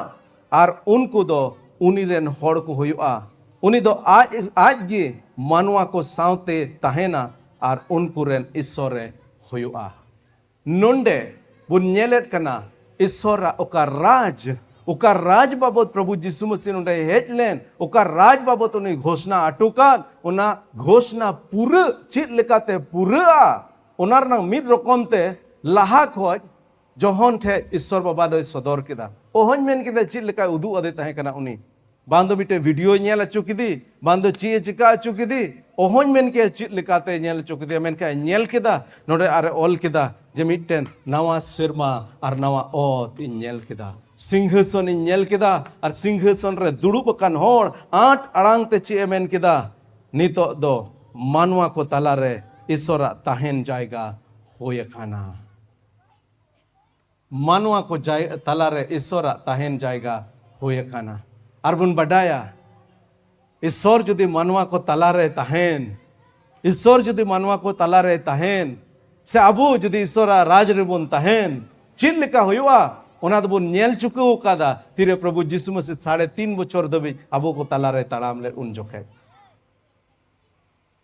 ᱟᱨ ᱩᱱᱠᱩ ᱫᱚ ᱩᱱᱤ ᱨᱮᱱ ᱦᱚᱲ ᱠᱚ ᱦᱩᱭᱩᱜᱼᱟ᱾ ᱩᱱᱤ ᱫᱚ ᱟᱡ, ᱟᱡ ᱜᱮ ᱢᱟᱱᱣᱟ ᱠᱚ ᱥᱟᱶᱛᱮ ᱛᱟᱦᱮᱱᱟ ᱟᱨ ᱩᱱᱠᱩ ᱨᱮᱱ ᱤᱥᱥᱚᱨᱮ ᱦᱩᱭᱩᱜᱼᱟ᱾" ᱱᱚᱰᱮ ᱵᱚᱱ ᱧᱮᱞᱮᱫ ᱠᱟᱱᱟ ᱤᱥᱥᱚᱨᱟᱜ ᱚᱠᱟ ᱨᱟᱡᱽ, ᱚᱠᱟ ᱨᱟᱡᱽ ᱵᱟᱵᱚᱛ ᱯᱨᱚᱵᱷᱩ ᱡᱤᱥᱩ ᱢᱟᱹᱥᱤ ᱱᱚᱰᱮ ᱦᱮᱡ ᱞᱮᱱ, ᱚᱠᱟ ᱨᱟᱡᱽ ᱵᱟᱵᱚᱛ ᱩᱱᱤ ᱜᱷᱳᱥᱱᱟ ᱦᱚᱴᱚ ᱠᱟᱫ, ᱚᱱᱟ ᱜᱷᱳᱥᱱᱟ ᱯᱩᱨᱟᱹ ᱪᱮᱫ ᱞᱮᱠᱟᱛᱮ ᱯᱩᱨᱟᱹᱜᱼᱟ, ᱚᱱᱟ ᱨᱮᱱᱟᱜ ᱢᱤᱫ ᱨᱚᱠᱚᱢ ᱛᱮ ᱞᱟᱦᱟ ᱠᱷᱚᱡ ᱡᱚᱦᱚᱱ ᱴᱷᱮᱡ ᱤᱥᱥᱚᱨ ᱵᱟᱵᱟ ᱫᱚᱭ ᱥᱚᱫᱚᱨ ᱠᱮᱫᱟ᱾ ᱚᱦᱚᱧ ᱢᱮᱱ ᱠᱮᱫᱟ ᱪᱮᱫ ᱞᱮᱠᱟᱭ ᱩᱫᱩᱜ ᱟᱫᱮ ᱛᱟᱦᱮᱸ ᱠᱟᱱᱟ ᱩᱱᱤ᱾ ᱵᱟᱝ ᱫᱚ ᱢᱤᱫᱴᱮᱡ ᱵᱷᱤᱰᱤᱭᱳᱭ ᱧᱮᱞ ᱦᱚᱪᱚ ᱠᱮᱫᱮ, ᱵᱟᱝ ᱫᱚ ᱪᱮᱫ ᱮ ᱪᱮᱠᱟ ᱦᱚᱪᱚ ᱠᱮᱫᱮ, ᱚᱦᱚᱧ ᱢᱮᱱ ᱠᱮᱭᱟ ᱪᱮᱫ ᱞᱮᱠᱟᱛᱮ ᱧᱮᱞ ᱦᱚᱪᱚ ᱠᱮᱫᱮᱭᱟ, ᱢᱮᱱᱠᱷᱟᱱ ᱧᱮᱞ ᱠᱮᱫᱟ, ᱱᱚᱰᱮ ᱟᱨᱮ ᱚᱞ ᱠᱮᱫᱟ ᱡᱮ ᱢᱤᱫᱴᱮᱱ ᱱᱟᱣᱟ ᱥᱮᱨᱢᱟ ᱟᱨ ᱱᱟᱣᱟ ᱚᱛ ᱤᱧ ᱧᱮᱞ ᱠᱮᱫᱟ, ᱥᱤᱝᱦᱟᱥᱚᱱ ᱤᱧ ᱧᱮᱞ ᱠᱮᱫᱟ, ᱟᱨ ᱥᱤᱝᱦᱟᱥᱚᱱ ᱨᱮ ᱫᱩᱲᱩᱵ ᱟᱠᱟᱱ ᱦᱚᱲ ᱟᱸᱴ ᱟᱲᱟᱝ ᱛᱮ ᱪᱮᱫ ᱮ ᱢᱮᱱ ᱠᱮᱫᱟ? "ᱱᱤᱛᱚᱜ ᱫᱚ ᱢᱟᱱᱣᱟ ᱠᱚ ᱛᱟᱞᱟᱨᱮ ᱤᱥᱚᱨᱟᱜ ᱛᱟᱦᱮᱱ ᱡᱟᱭᱜᱟ ᱦᱩᱭ ᱟᱠᱟᱱᱟ᱾" ᱢᱟᱱᱣᱟ ᱠᱚ ᱡᱟᱭ-, ᱛᱟᱞᱟᱨᱮ ᱤᱥᱚᱨᱟᱜ ᱛᱟᱦᱮᱱ ᱡᱟᱭᱜᱟ ᱦᱩᱭ ᱟᱠᱟᱱᱟ᱾ ᱟᱨ ᱵᱚᱱ ᱵᱟᱰᱟᱭᱟ, ᱤᱥᱚᱨ ᱡᱩᱫᱤ ᱢᱟᱱᱣᱟ ᱠᱚ ᱛᱟᱞᱟᱨᱮ ᱛᱟᱦᱮᱱ, ᱤᱥᱚᱨ ᱡᱩᱫᱤ ᱢᱟᱱᱣᱟ ᱠᱚ ᱛᱟᱞᱟᱨᱮ ᱛᱟᱦᱮᱱ, ᱥᱮ ᱟᱵᱚ ᱡᱩᱫᱤ ᱤᱥᱚᱨᱟᱜ ᱨᱟᱡᱽ ᱨᱮᱵᱚᱱ ᱛᱟᱦᱮᱱ, ᱪᱮᱫ ᱞᱮᱠᱟ ᱦᱩᱭᱩᱜᱼᱟ? ᱚᱱᱟ ᱫᱚᱵᱚᱱ ᱧᱮᱞ ᱪᱩᱠᱟᱹᱣ ᱟᱠᱟᱫᱟ᱾ ᱛᱤᱨᱮ ᱯᱨᱚᱵᱷᱩ ᱡᱤᱥᱩ ᱢᱟᱹᱥᱤ ᱥᱟᱲᱮ ᱛᱤᱱ ᱵᱚᱪᱷᱚᱨ ᱫᱷᱟᱹᱵᱤᱡ ᱟᱵᱚ ᱠᱚ ᱛᱟᱞᱟᱨᱮ ᱛᱟᱲᱟᱢ ᱞᱮᱫ ᱩᱱ ᱡᱚᱠᱷᱮᱡ᱾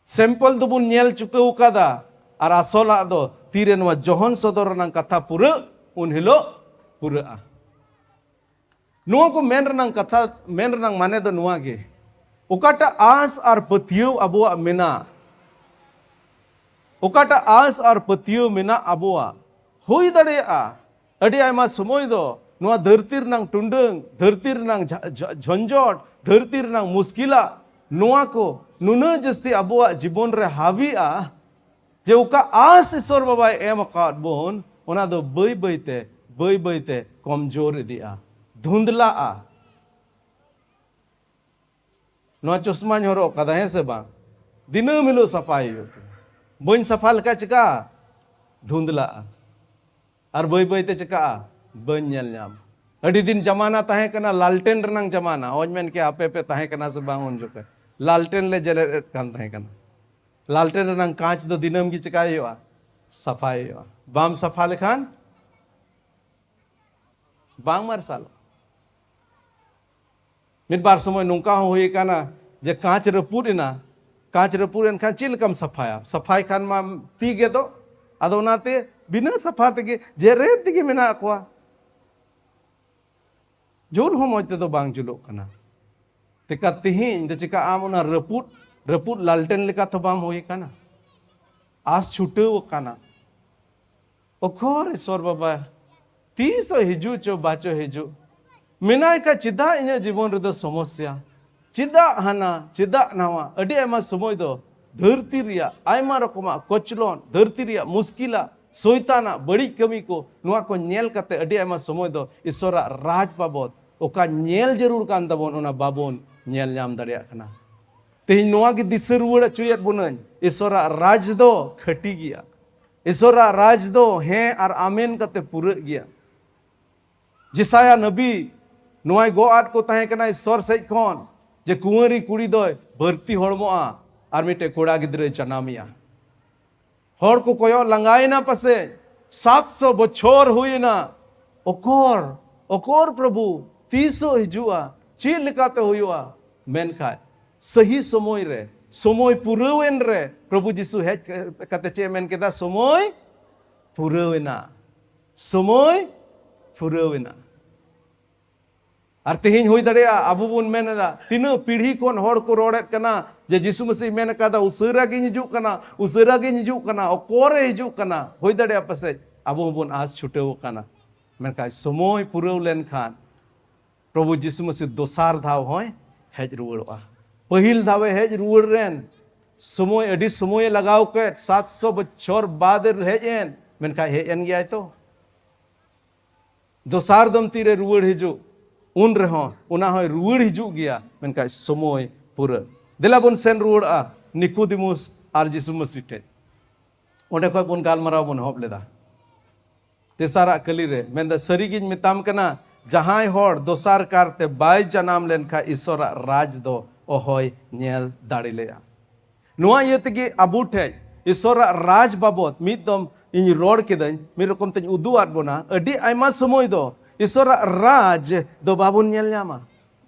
ᱥᱮᱢᱯᱚᱞ ᱫᱚᱵᱚᱱ ᱧᱮᱞ ᱪᱩᱠᱟᱹᱣ ᱟᱠᱟᱫᱟ, ᱟᱨ ᱟᱥᱚᱞᱟᱜ ᱫᱚ ᱛᱤᱨᱮ ᱱᱚᱣᱟ ᱡᱚᱦᱚᱱ ᱥᱚᱫᱚᱨ ᱨᱮᱱᱟᱜ ᱠᱟᱛᱷᱟ ᱯᱩᱨᱟᱹᱜ, ᱩᱱ ᱦᱤᱞᱳᱜ ᱯᱩᱨᱟᱹᱜᱼᱟ᱾ ᱱᱚᱣᱟ ᱠᱚ ᱢᱮᱱ ᱨᱮᱱᱟᱜ ᱠᱟᱛᱷᱟ, ᱢᱮᱱ ᱨᱮᱱᱟᱜ ᱢᱟᱱᱮ ᱫᱚ ᱱᱚᱣᱟ ᱜᱮ, ᱚᱠᱟᱴᱟᱜ ᱟᱸᱥ ᱟᱨ ᱯᱟᱹᱛᱭᱟᱹᱣ ᱟᱵᱚᱣᱟᱜ ᱢᱮᱱᱟᱜ, ᱚᱠᱟᱴᱟᱜ ᱟᱸᱥ ᱟᱨ ᱯᱟᱹᱛᱭᱟᱹᱣ ᱢᱮᱱᱟᱜ ᱟᱵᱚᱣᱟᱜ, ᱦᱩᱭ ᱫᱟᱲᱮᱭᱟᱜᱼᱟ ᱟᱹᱰᱤ ᱟᱭᱢᱟ ᱥᱚᱢᱚᱭ ᱫᱚ ᱱᱚᱣᱟ ᱫᱷᱟᱹᱨᱛᱤ ᱨᱮᱱᱟᱝ ᱴᱩᱰᱟᱹᱝ, ᱫᱷᱟᱹᱨᱛᱤ ᱨᱮᱱᱟᱝ ᱡᱷᱟ- ᱡᱷᱟ- ᱡᱷᱚᱧᱡᱚᱴ, ᱫᱷᱟᱹᱨᱛᱤ ᱨᱮᱱᱟᱝ ᱢᱩᱥᱠᱤᱞᱟ, ᱱᱚᱣᱟ ᱠᱚ ᱱᱩᱱᱟᱹᱜ ᱡᱟᱹᱥᱛᱤ ᱟᱵᱚᱣᱟᱜ ᱡᱤᱵᱚᱱ ᱨᱮ ᱦᱟᱹᱣᱤᱜᱼᱟ, ᱡᱮ ᱚᱠᱟ ᱟᱸᱥ ᱤᱥᱚᱨ ᱵᱟᱵᱟᱭ ᱮᱢ ᱟᱠᱟᱫ ᱵᱚᱱ, ᱚᱱᱟ ᱫᱚ ᱵᱟᱹᱭ ᱵᱟᱹᱭ ᱛᱮ, ᱵᱟᱹᱭ ᱵᱟᱹᱭ ᱛᱮ ᱠᱚᱢᱡᱳᱨ ᱤᱫᱤᱜᱼᱟ, ᱫᱷᱩᱸᱫᱽᱞᱟᱜᱼᱟ᱾ ᱱᱚᱣᱟ ᱪᱚᱥᱢᱟᱧ ᱦᱚᱨᱚᱜ ᱠᱟᱫᱟ, ᱦᱮᱸ ᱥᱮ ᱵᱟᱝ? ᱫᱤᱱᱟᱹᱢ ᱦᱤᱞᱳᱜ ᱥᱟᱯᱷᱟᱭ ᱦᱩᱭᱩᱜ ᱛᱤᱧᱟ᱾ ᱵᱟᱹᱧ ᱥᱟᱯᱷᱟ ᱞᱮᱠᱷᱟᱱ ᱪᱤᱠᱟᱹᱜᱼᱟ? ᱫᱷᱩᱸᱫᱽᱞᱟᱜᱼᱟ᱾ ᱟᱨ ᱵᱟᱹᱭ ᱵᱟᱹᱭ ᱛᱮ ᱪᱤᱠᱟᱹᱜᱼᱟ? ᱵᱟᱹᱧ ᱧᱮᱞ ᱧᱟᱢ᱾ ᱟᱹᱰᱤ ᱫᱤᱱ ᱡᱟᱢᱟᱱᱟ ᱛᱟᱦᱮᱸ ᱠᱟᱱᱟ, ᱞᱟᱞᱴᱮᱱ ᱨᱮᱱᱟᱝ ᱡᱟᱢᱟᱱᱟ᱾ ᱚᱧ ᱢᱮᱱ ᱠᱮᱭᱟ, ᱟᱯᱮ ᱯᱮ ᱛᱟᱦᱮᱸ ᱠᱟᱱᱟ ᱥᱮ ᱵᱟᱝ ᱩᱱ ᱡᱚᱠᱷᱚᱱ? ᱞᱟᱞᱴᱮᱱ ᱞᱮ ᱡᱮᱨᱮᱫ ᱮᱫ ᱠᱟᱱ ᱛᱟᱦᱮᱸ ᱠᱟᱱᱟ᱾ ᱞᱟᱞᱴᱮᱱ ᱨᱮᱱᱟᱝ ᱠᱟᱸᱪ ᱫᱚ ᱫᱤᱱᱟᱹᱢ ᱜᱮ ᱪᱤᱠᱟᱹᱭ ᱦᱩᱭᱩᱜᱼᱟ? ᱥᱟᱯᱷᱟᱭ ᱦᱩᱭᱩᱜᱼᱟ᱾ ᱵᱟᱢ ᱥᱟᱯᱷᱟ ᱞᱮᱠᱷᱟᱱ ᱵᱟᱝ ᱢᱟᱨᱥᱟᱞᱚᱜᱼᱟ᱾ ᱢᱤᱫ ᱵᱟᱨ ᱥᱚᱢᱚᱭ ᱱᱚᱝᱠᱟ ᱦᱚᱸ ᱦᱩᱭ ᱟᱠᱟᱱᱟ ᱡᱮ ᱠᱟᱸᱪ ᱨᱟᱹᱯᱩᱫ ᱮᱱᱟ᱾ ᱠᱟᱸᱪ ᱨᱟᱹᱯᱩᱫ ᱮᱱ ᱠᱷᱟᱱ ᱪᱮᱫ ᱞᱮᱠᱟᱢ ᱥᱟᱯᱷᱟᱭᱟ? ᱥᱟᱯᱷᱟᱭ ᱠᱷᱟᱱ ᱢᱟ ᱛᱤ ᱜᱮᱫᱚᱜ᱾ ᱟᱫᱚ ᱚᱱᱟᱛᱮ ᱵᱤᱱᱟᱹ ᱥᱟᱯᱷᱟ ᱛᱮᱜᱮ ᱡᱮᱨᱮᱫ ᱛᱮᱜᱮ ᱢᱮᱱᱟᱜ ᱠᱚᱣᱟ᱾ ᱡᱩᱞ ᱦᱚᱸ ᱢᱚᱡᱽ ᱛᱮᱫᱚ ᱵᱟᱝ ᱡᱩᱞᱩᱜ ᱠᱟᱱᱟ᱾ ᱛᱮᱠᱟ ᱛᱮᱦᱮᱧ ᱫᱚ ᱪᱮᱠᱟ ᱟᱢ ᱚᱱᱟ ᱨᱟᱹᱯᱩᱫ, ᱨᱟᱹᱯᱩᱫ ᱞᱟᱞᱴᱮᱱ ᱞᱮᱠᱟ ᱛᱚ ᱵᱟᱢ ᱦᱩᱭ ᱟᱠᱟᱱᱟ᱾ ᱟᱸᱥ ᱪᱷᱩᱴᱟᱹᱣ ᱟᱠᱟᱱᱟ᱾ ᱚᱠᱚᱨ ᱤᱥᱚᱨ ᱵᱟᱵᱟ, ᱛᱤᱥᱚᱜ ᱦᱤᱡᱩᱜ ᱪᱚ ᱵᱟᱪᱚ ᱦᱤᱡᱩᱜ᱾ ᱢᱮᱱᱟᱭ ᱠᱷᱟᱡ ᱪᱮᱫᱟᱜ ᱤᱧᱟᱹᱜ ᱡᱤᱵᱚᱱ ᱨᱮᱫᱚ ᱥᱚᱢᱚᱥᱥᱟ? ᱪᱮᱫᱟᱜ ᱦᱟᱱᱟ, ᱪᱮᱫᱟᱜ ᱱᱟᱣᱟ? ᱟᱹᱰᱤ ᱟᱭᱢᱟ ᱥᱚᱢᱚᱭ ᱫᱚ ᱫᱷᱟᱹᱨᱛᱤ ᱨᱮᱭᱟᱜ ᱟᱭᱢᱟ ᱨᱚᱠᱚᱢᱟᱜ ᱠᱚᱪᱞᱚᱱ, ᱫᱷᱟᱹᱨᱛᱤ ᱨᱮᱭᱟᱜ ᱢᱩᱥᱠᱤᱞᱟ, ᱥᱚᱭᱛᱟᱱᱟᱜ ᱵᱟᱹᱲᱤᱡ ᱠᱟᱹᱢᱤ ᱠᱚ, ᱱᱚᱣᱟ ᱠᱚ ᱧᱮᱞ ᱠᱟᱛᱮ ᱟᱹᱰᱤ ᱟᱭᱢᱟ ᱥᱚᱢᱚᱭ ᱫᱚ ᱤᱥᱚᱨᱟᱜ ᱨᱟᱡᱽ ᱵᱟᱵᱚᱫ ᱚᱠᱟ ᱧᱮᱞ ᱡᱟᱹᱨᱩᱲ ᱠᱟᱱ ᱛᱟᱵᱚᱱ, ᱚᱱᱟ ᱵᱟᱵᱚᱱ ᱧᱮᱞ ᱧᱟᱢ ᱫᱟᱲᱮᱭᱟᱜ ᱠᱟᱱᱟ᱾ ᱛᱮᱦᱮᱧ ᱱᱚᱣᱟ ᱜᱮ ᱫᱤᱥᱟᱹ ᱨᱩᱣᱟᱹᱲ ᱦᱚᱪᱚᱭᱮᱫ ᱵᱚᱱᱟᱹᱧ, ᱤᱥᱚᱨᱟᱜ ᱨᱟᱡᱽ ᱫᱚ ᱠᱷᱟᱹᱴᱤ ᱜᱮᱭᱟ᱾ ᱤᱥᱚᱨᱟᱜ ᱨᱟᱡᱽ ᱫᱚ ᱦᱮᱸ ᱟᱨ ᱟᱢᱮᱱ ᱠᱟᱛᱮ ᱯᱩᱨᱟᱹᱜ ᱜᱮᱭᱟ᱾ ᱡᱮᱥᱟᱭᱟ ᱱᱟᱵᱤ ᱱᱚᱣᱟᱭ ᱜᱚᱜ ᱟᱫ ᱠᱚ ᱛᱟᱦᱮᱸ ᱠᱟᱱᱟ ᱤᱥᱚᱨ ᱥᱮᱡ ᱠᱷᱚᱱ, ᱡᱮ ᱠᱩᱸᱣᱟᱹᱨᱤ ᱠᱩᱲᱤ ᱫᱚᱭ ᱵᱟᱹᱨᱛᱤ ᱦᱚᱲᱢᱚᱜᱼᱟ ᱟᱨ ᱢᱤᱫᱴᱮᱡ ᱠᱚᱲᱟ ᱜᱤᱫᱽᱨᱟᱹᱭ ᱡᱟᱱᱟᱢᱮᱭᱟ᱾ ᱦᱚᱲ ᱠᱚ ᱠᱚᱭᱚᱜ ᱞᱟᱸᱜᱟᱭᱮᱱᱟ ᱯᱟᱥᱮᱡ, ᱥᱟᱛᱥᱚ ᱵᱚᱪᱷᱚᱨ ᱦᱩᱭᱮᱱᱟ, ᱚᱠᱚᱨ, ᱚᱠᱚᱨ ᱯᱨᱚᱵᱷᱩ, ᱛᱤᱥᱚᱜ ᱦᱤᱡᱩᱜᱼᱟ, ᱪᱮᱫ ᱞᱮᱠᱟᱛᱮ ᱦᱩᱭᱩᱜᱼᱟ? ᱢᱮᱱᱠᱷᱟᱡ ᱥᱟᱹᱦᱤ ᱥᱚᱢᱚᱭ ᱨᱮ, ᱥᱚᱢᱚᱭ ᱯᱩᱨᱟᱹᱣᱮᱱ ᱨᱮ ᱯᱨᱚᱵᱷᱩ ᱡᱤᱥᱩ ᱦᱮᱡ ᱠᱟᱛᱮ ᱪᱮᱫ ᱮ ᱢᱮᱱ ᱠᱮᱫᱟ? ᱥᱚᱢᱚᱭ ᱯᱩᱨᱟᱹᱣᱮᱱᱟ, ᱥᱚᱢᱚᱭ ᱯᱩᱨᱟᱹᱣᱮᱱᱟ᱾ ᱟᱨ ᱛᱮᱦᱮᱧ ᱦᱩᱭ ᱫᱟᱲᱮᱭᱟᱜᱼᱟ ᱟᱵᱚ ᱵᱚᱱ ᱢᱮᱱ ᱮᱫᱟ, ᱛᱤᱱᱟᱹᱜ ᱯᱤᱲᱦᱤ ᱠᱷᱚᱱ ᱦᱚᱲ ᱠᱚ ᱨᱚᱲᱮᱫ ᱠᱟᱱᱟ ᱡᱮ ᱡᱤᱥᱩ ᱢᱟᱹᱥᱤ ᱢᱮᱱ ᱟᱠᱟᱫᱟ, "ᱩᱥᱟᱹᱨᱟ ᱜᱤᱧ ᱦᱤᱡᱩᱜ ᱠᱟᱱᱟ, ᱩᱥᱟᱹᱨᱟ ᱜᱤᱧ ᱦᱤᱡᱩᱜ ᱠᱟᱱᱟ, ᱚᱠᱚᱨᱮ ᱦᱤᱡᱩᱜ ᱠᱟᱱᱟ?" ᱦᱩᱭ ᱫᱟᱲᱮᱭᱟᱜᱼᱟ ᱯᱟᱥᱮᱡ ᱟᱵᱚ ᱦᱚᱸᱵᱚᱱ ᱟᱸᱥ ᱪᱷᱩᱴᱟᱹᱣ ᱟᱠᱟᱱᱟ᱾ ᱢᱮᱱᱠᱷᱟᱱ ᱥᱚᱢᱚᱭ ᱯᱩᱨᱟᱹᱣ ᱞᱮᱱᱠᱷᱟᱱ ᱯᱨᱚᱵᱷᱩ ᱡᱤᱥᱩ ᱢᱟᱹᱥᱤ ᱫᱚᱥᱟᱨ ᱫᱷᱟᱣ ᱦᱚᱸᱭ ᱦᱮᱡ ᱨᱩᱣᱟᱹᱲᱚᱜᱼᱟ᱾ ᱯᱟᱹᱦᱤᱞ ᱫᱷᱟᱣᱮ ᱦᱮᱡ ᱨᱩᱣᱟᱹᱲ ᱨᱮᱱ ᱥᱚᱢᱚᱭ, ᱟᱹᱰᱤ ᱥᱚᱢᱚᱭᱮ ᱞᱟᱜᱟᱣ ᱠᱮᱫ, ᱥᱟᱛᱥᱚ ᱵᱚᱪᱷᱚᱨ ᱵᱟᱫᱮ ᱦᱮᱡ ᱮᱱ, ᱢᱮᱱᱠᱷᱟᱱ ᱦᱮᱡ ᱮᱱ ᱜᱮᱭᱟᱭ ᱛᱚ᱾ ᱫᱚᱥᱟᱨ ᱫᱚᱢ ᱛᱤᱨᱮ ᱨᱩᱣᱟᱹᱲ ᱦᱤᱡᱩᱜ, ᱩᱱ ᱨᱮᱦᱚᱸ ᱚᱱᱟ ᱦᱚᱸᱭ ᱨᱩᱣᱟᱹᱲ ᱦᱤᱡᱩᱜ ᱜᱮᱭᱟ, ᱢᱮᱱᱠᱷᱟᱱ ᱥᱚᱢᱚᱭ ᱯᱩᱨᱟᱹ᱾ ᱫᱮᱞᱟ ᱵᱚᱱ ᱥᱮᱱ ᱨᱩᱣᱟᱹᱲᱚᱜᱼᱟ ᱱᱤᱠᱳᱫᱤᱢᱩᱥ ᱟᱨ ᱡᱤᱥᱩ ᱢᱟᱹᱥᱤ ᱴᱷᱮᱱ᱾ ᱚᱸᱰᱮ ᱠᱷᱚᱱ ᱵᱚᱱ ᱜᱟᱞᱢᱟᱨᱟᱣ ᱵᱚᱱ ᱮᱦᱚᱵ ᱞᱮᱫᱟ᱾ ᱛᱮᱥᱟᱨᱟᱜ ᱠᱟᱹᱞᱤ ᱨᱮ ᱢᱮᱱᱫᱟ, ᱥᱟᱹᱨᱤᱜᱤᱧ ᱢᱮᱛᱟᱢ ᱠᱟᱱᱟ, ᱡᱟᱦᱟᱸᱭ ᱦᱚᱲ ᱫᱚᱥᱟᱨ ᱠᱟᱨᱛᱮ ᱵᱟᱭ ᱡᱟᱱᱟᱢ ᱞᱮᱱᱠᱷᱟᱱ ᱤᱥᱚᱨᱟᱜ ᱨᱟᱡᱽ ᱫᱚ ᱚᱦᱚᱭ ᱧᱮᱞ ᱫᱟᱲᱮ ᱞᱮᱭᱟ᱾ ᱱᱚᱣᱟ ᱤᱭᱟᱹ ᱛᱮᱜᱮ ᱟᱵᱚ ᱴᱷᱮᱡ ᱤᱥᱚᱨᱟᱜ ᱨᱟᱡᱽ ᱵᱟᱵᱚᱫ ᱢᱤᱫ ᱫᱚᱢ ᱤᱧ ᱨᱚᱲ ᱠᱤᱫᱟᱹᱧ, ᱢᱤᱫ ᱨᱚᱠᱚᱢ ᱛᱮᱧ ᱩᱫᱩᱜ ᱟᱫ ᱵᱚᱱᱟ᱾ ᱟᱹᱰᱤ ᱟᱭᱢᱟ ᱥᱚᱢᱚᱭ ᱫᱚ ᱤᱥᱚᱨᱟᱜ ᱨᱟᱡᱽ ᱫᱚ ᱵᱟᱵᱚᱱ ᱧᱮᱞ ᱧᱟᱢᱟ᱾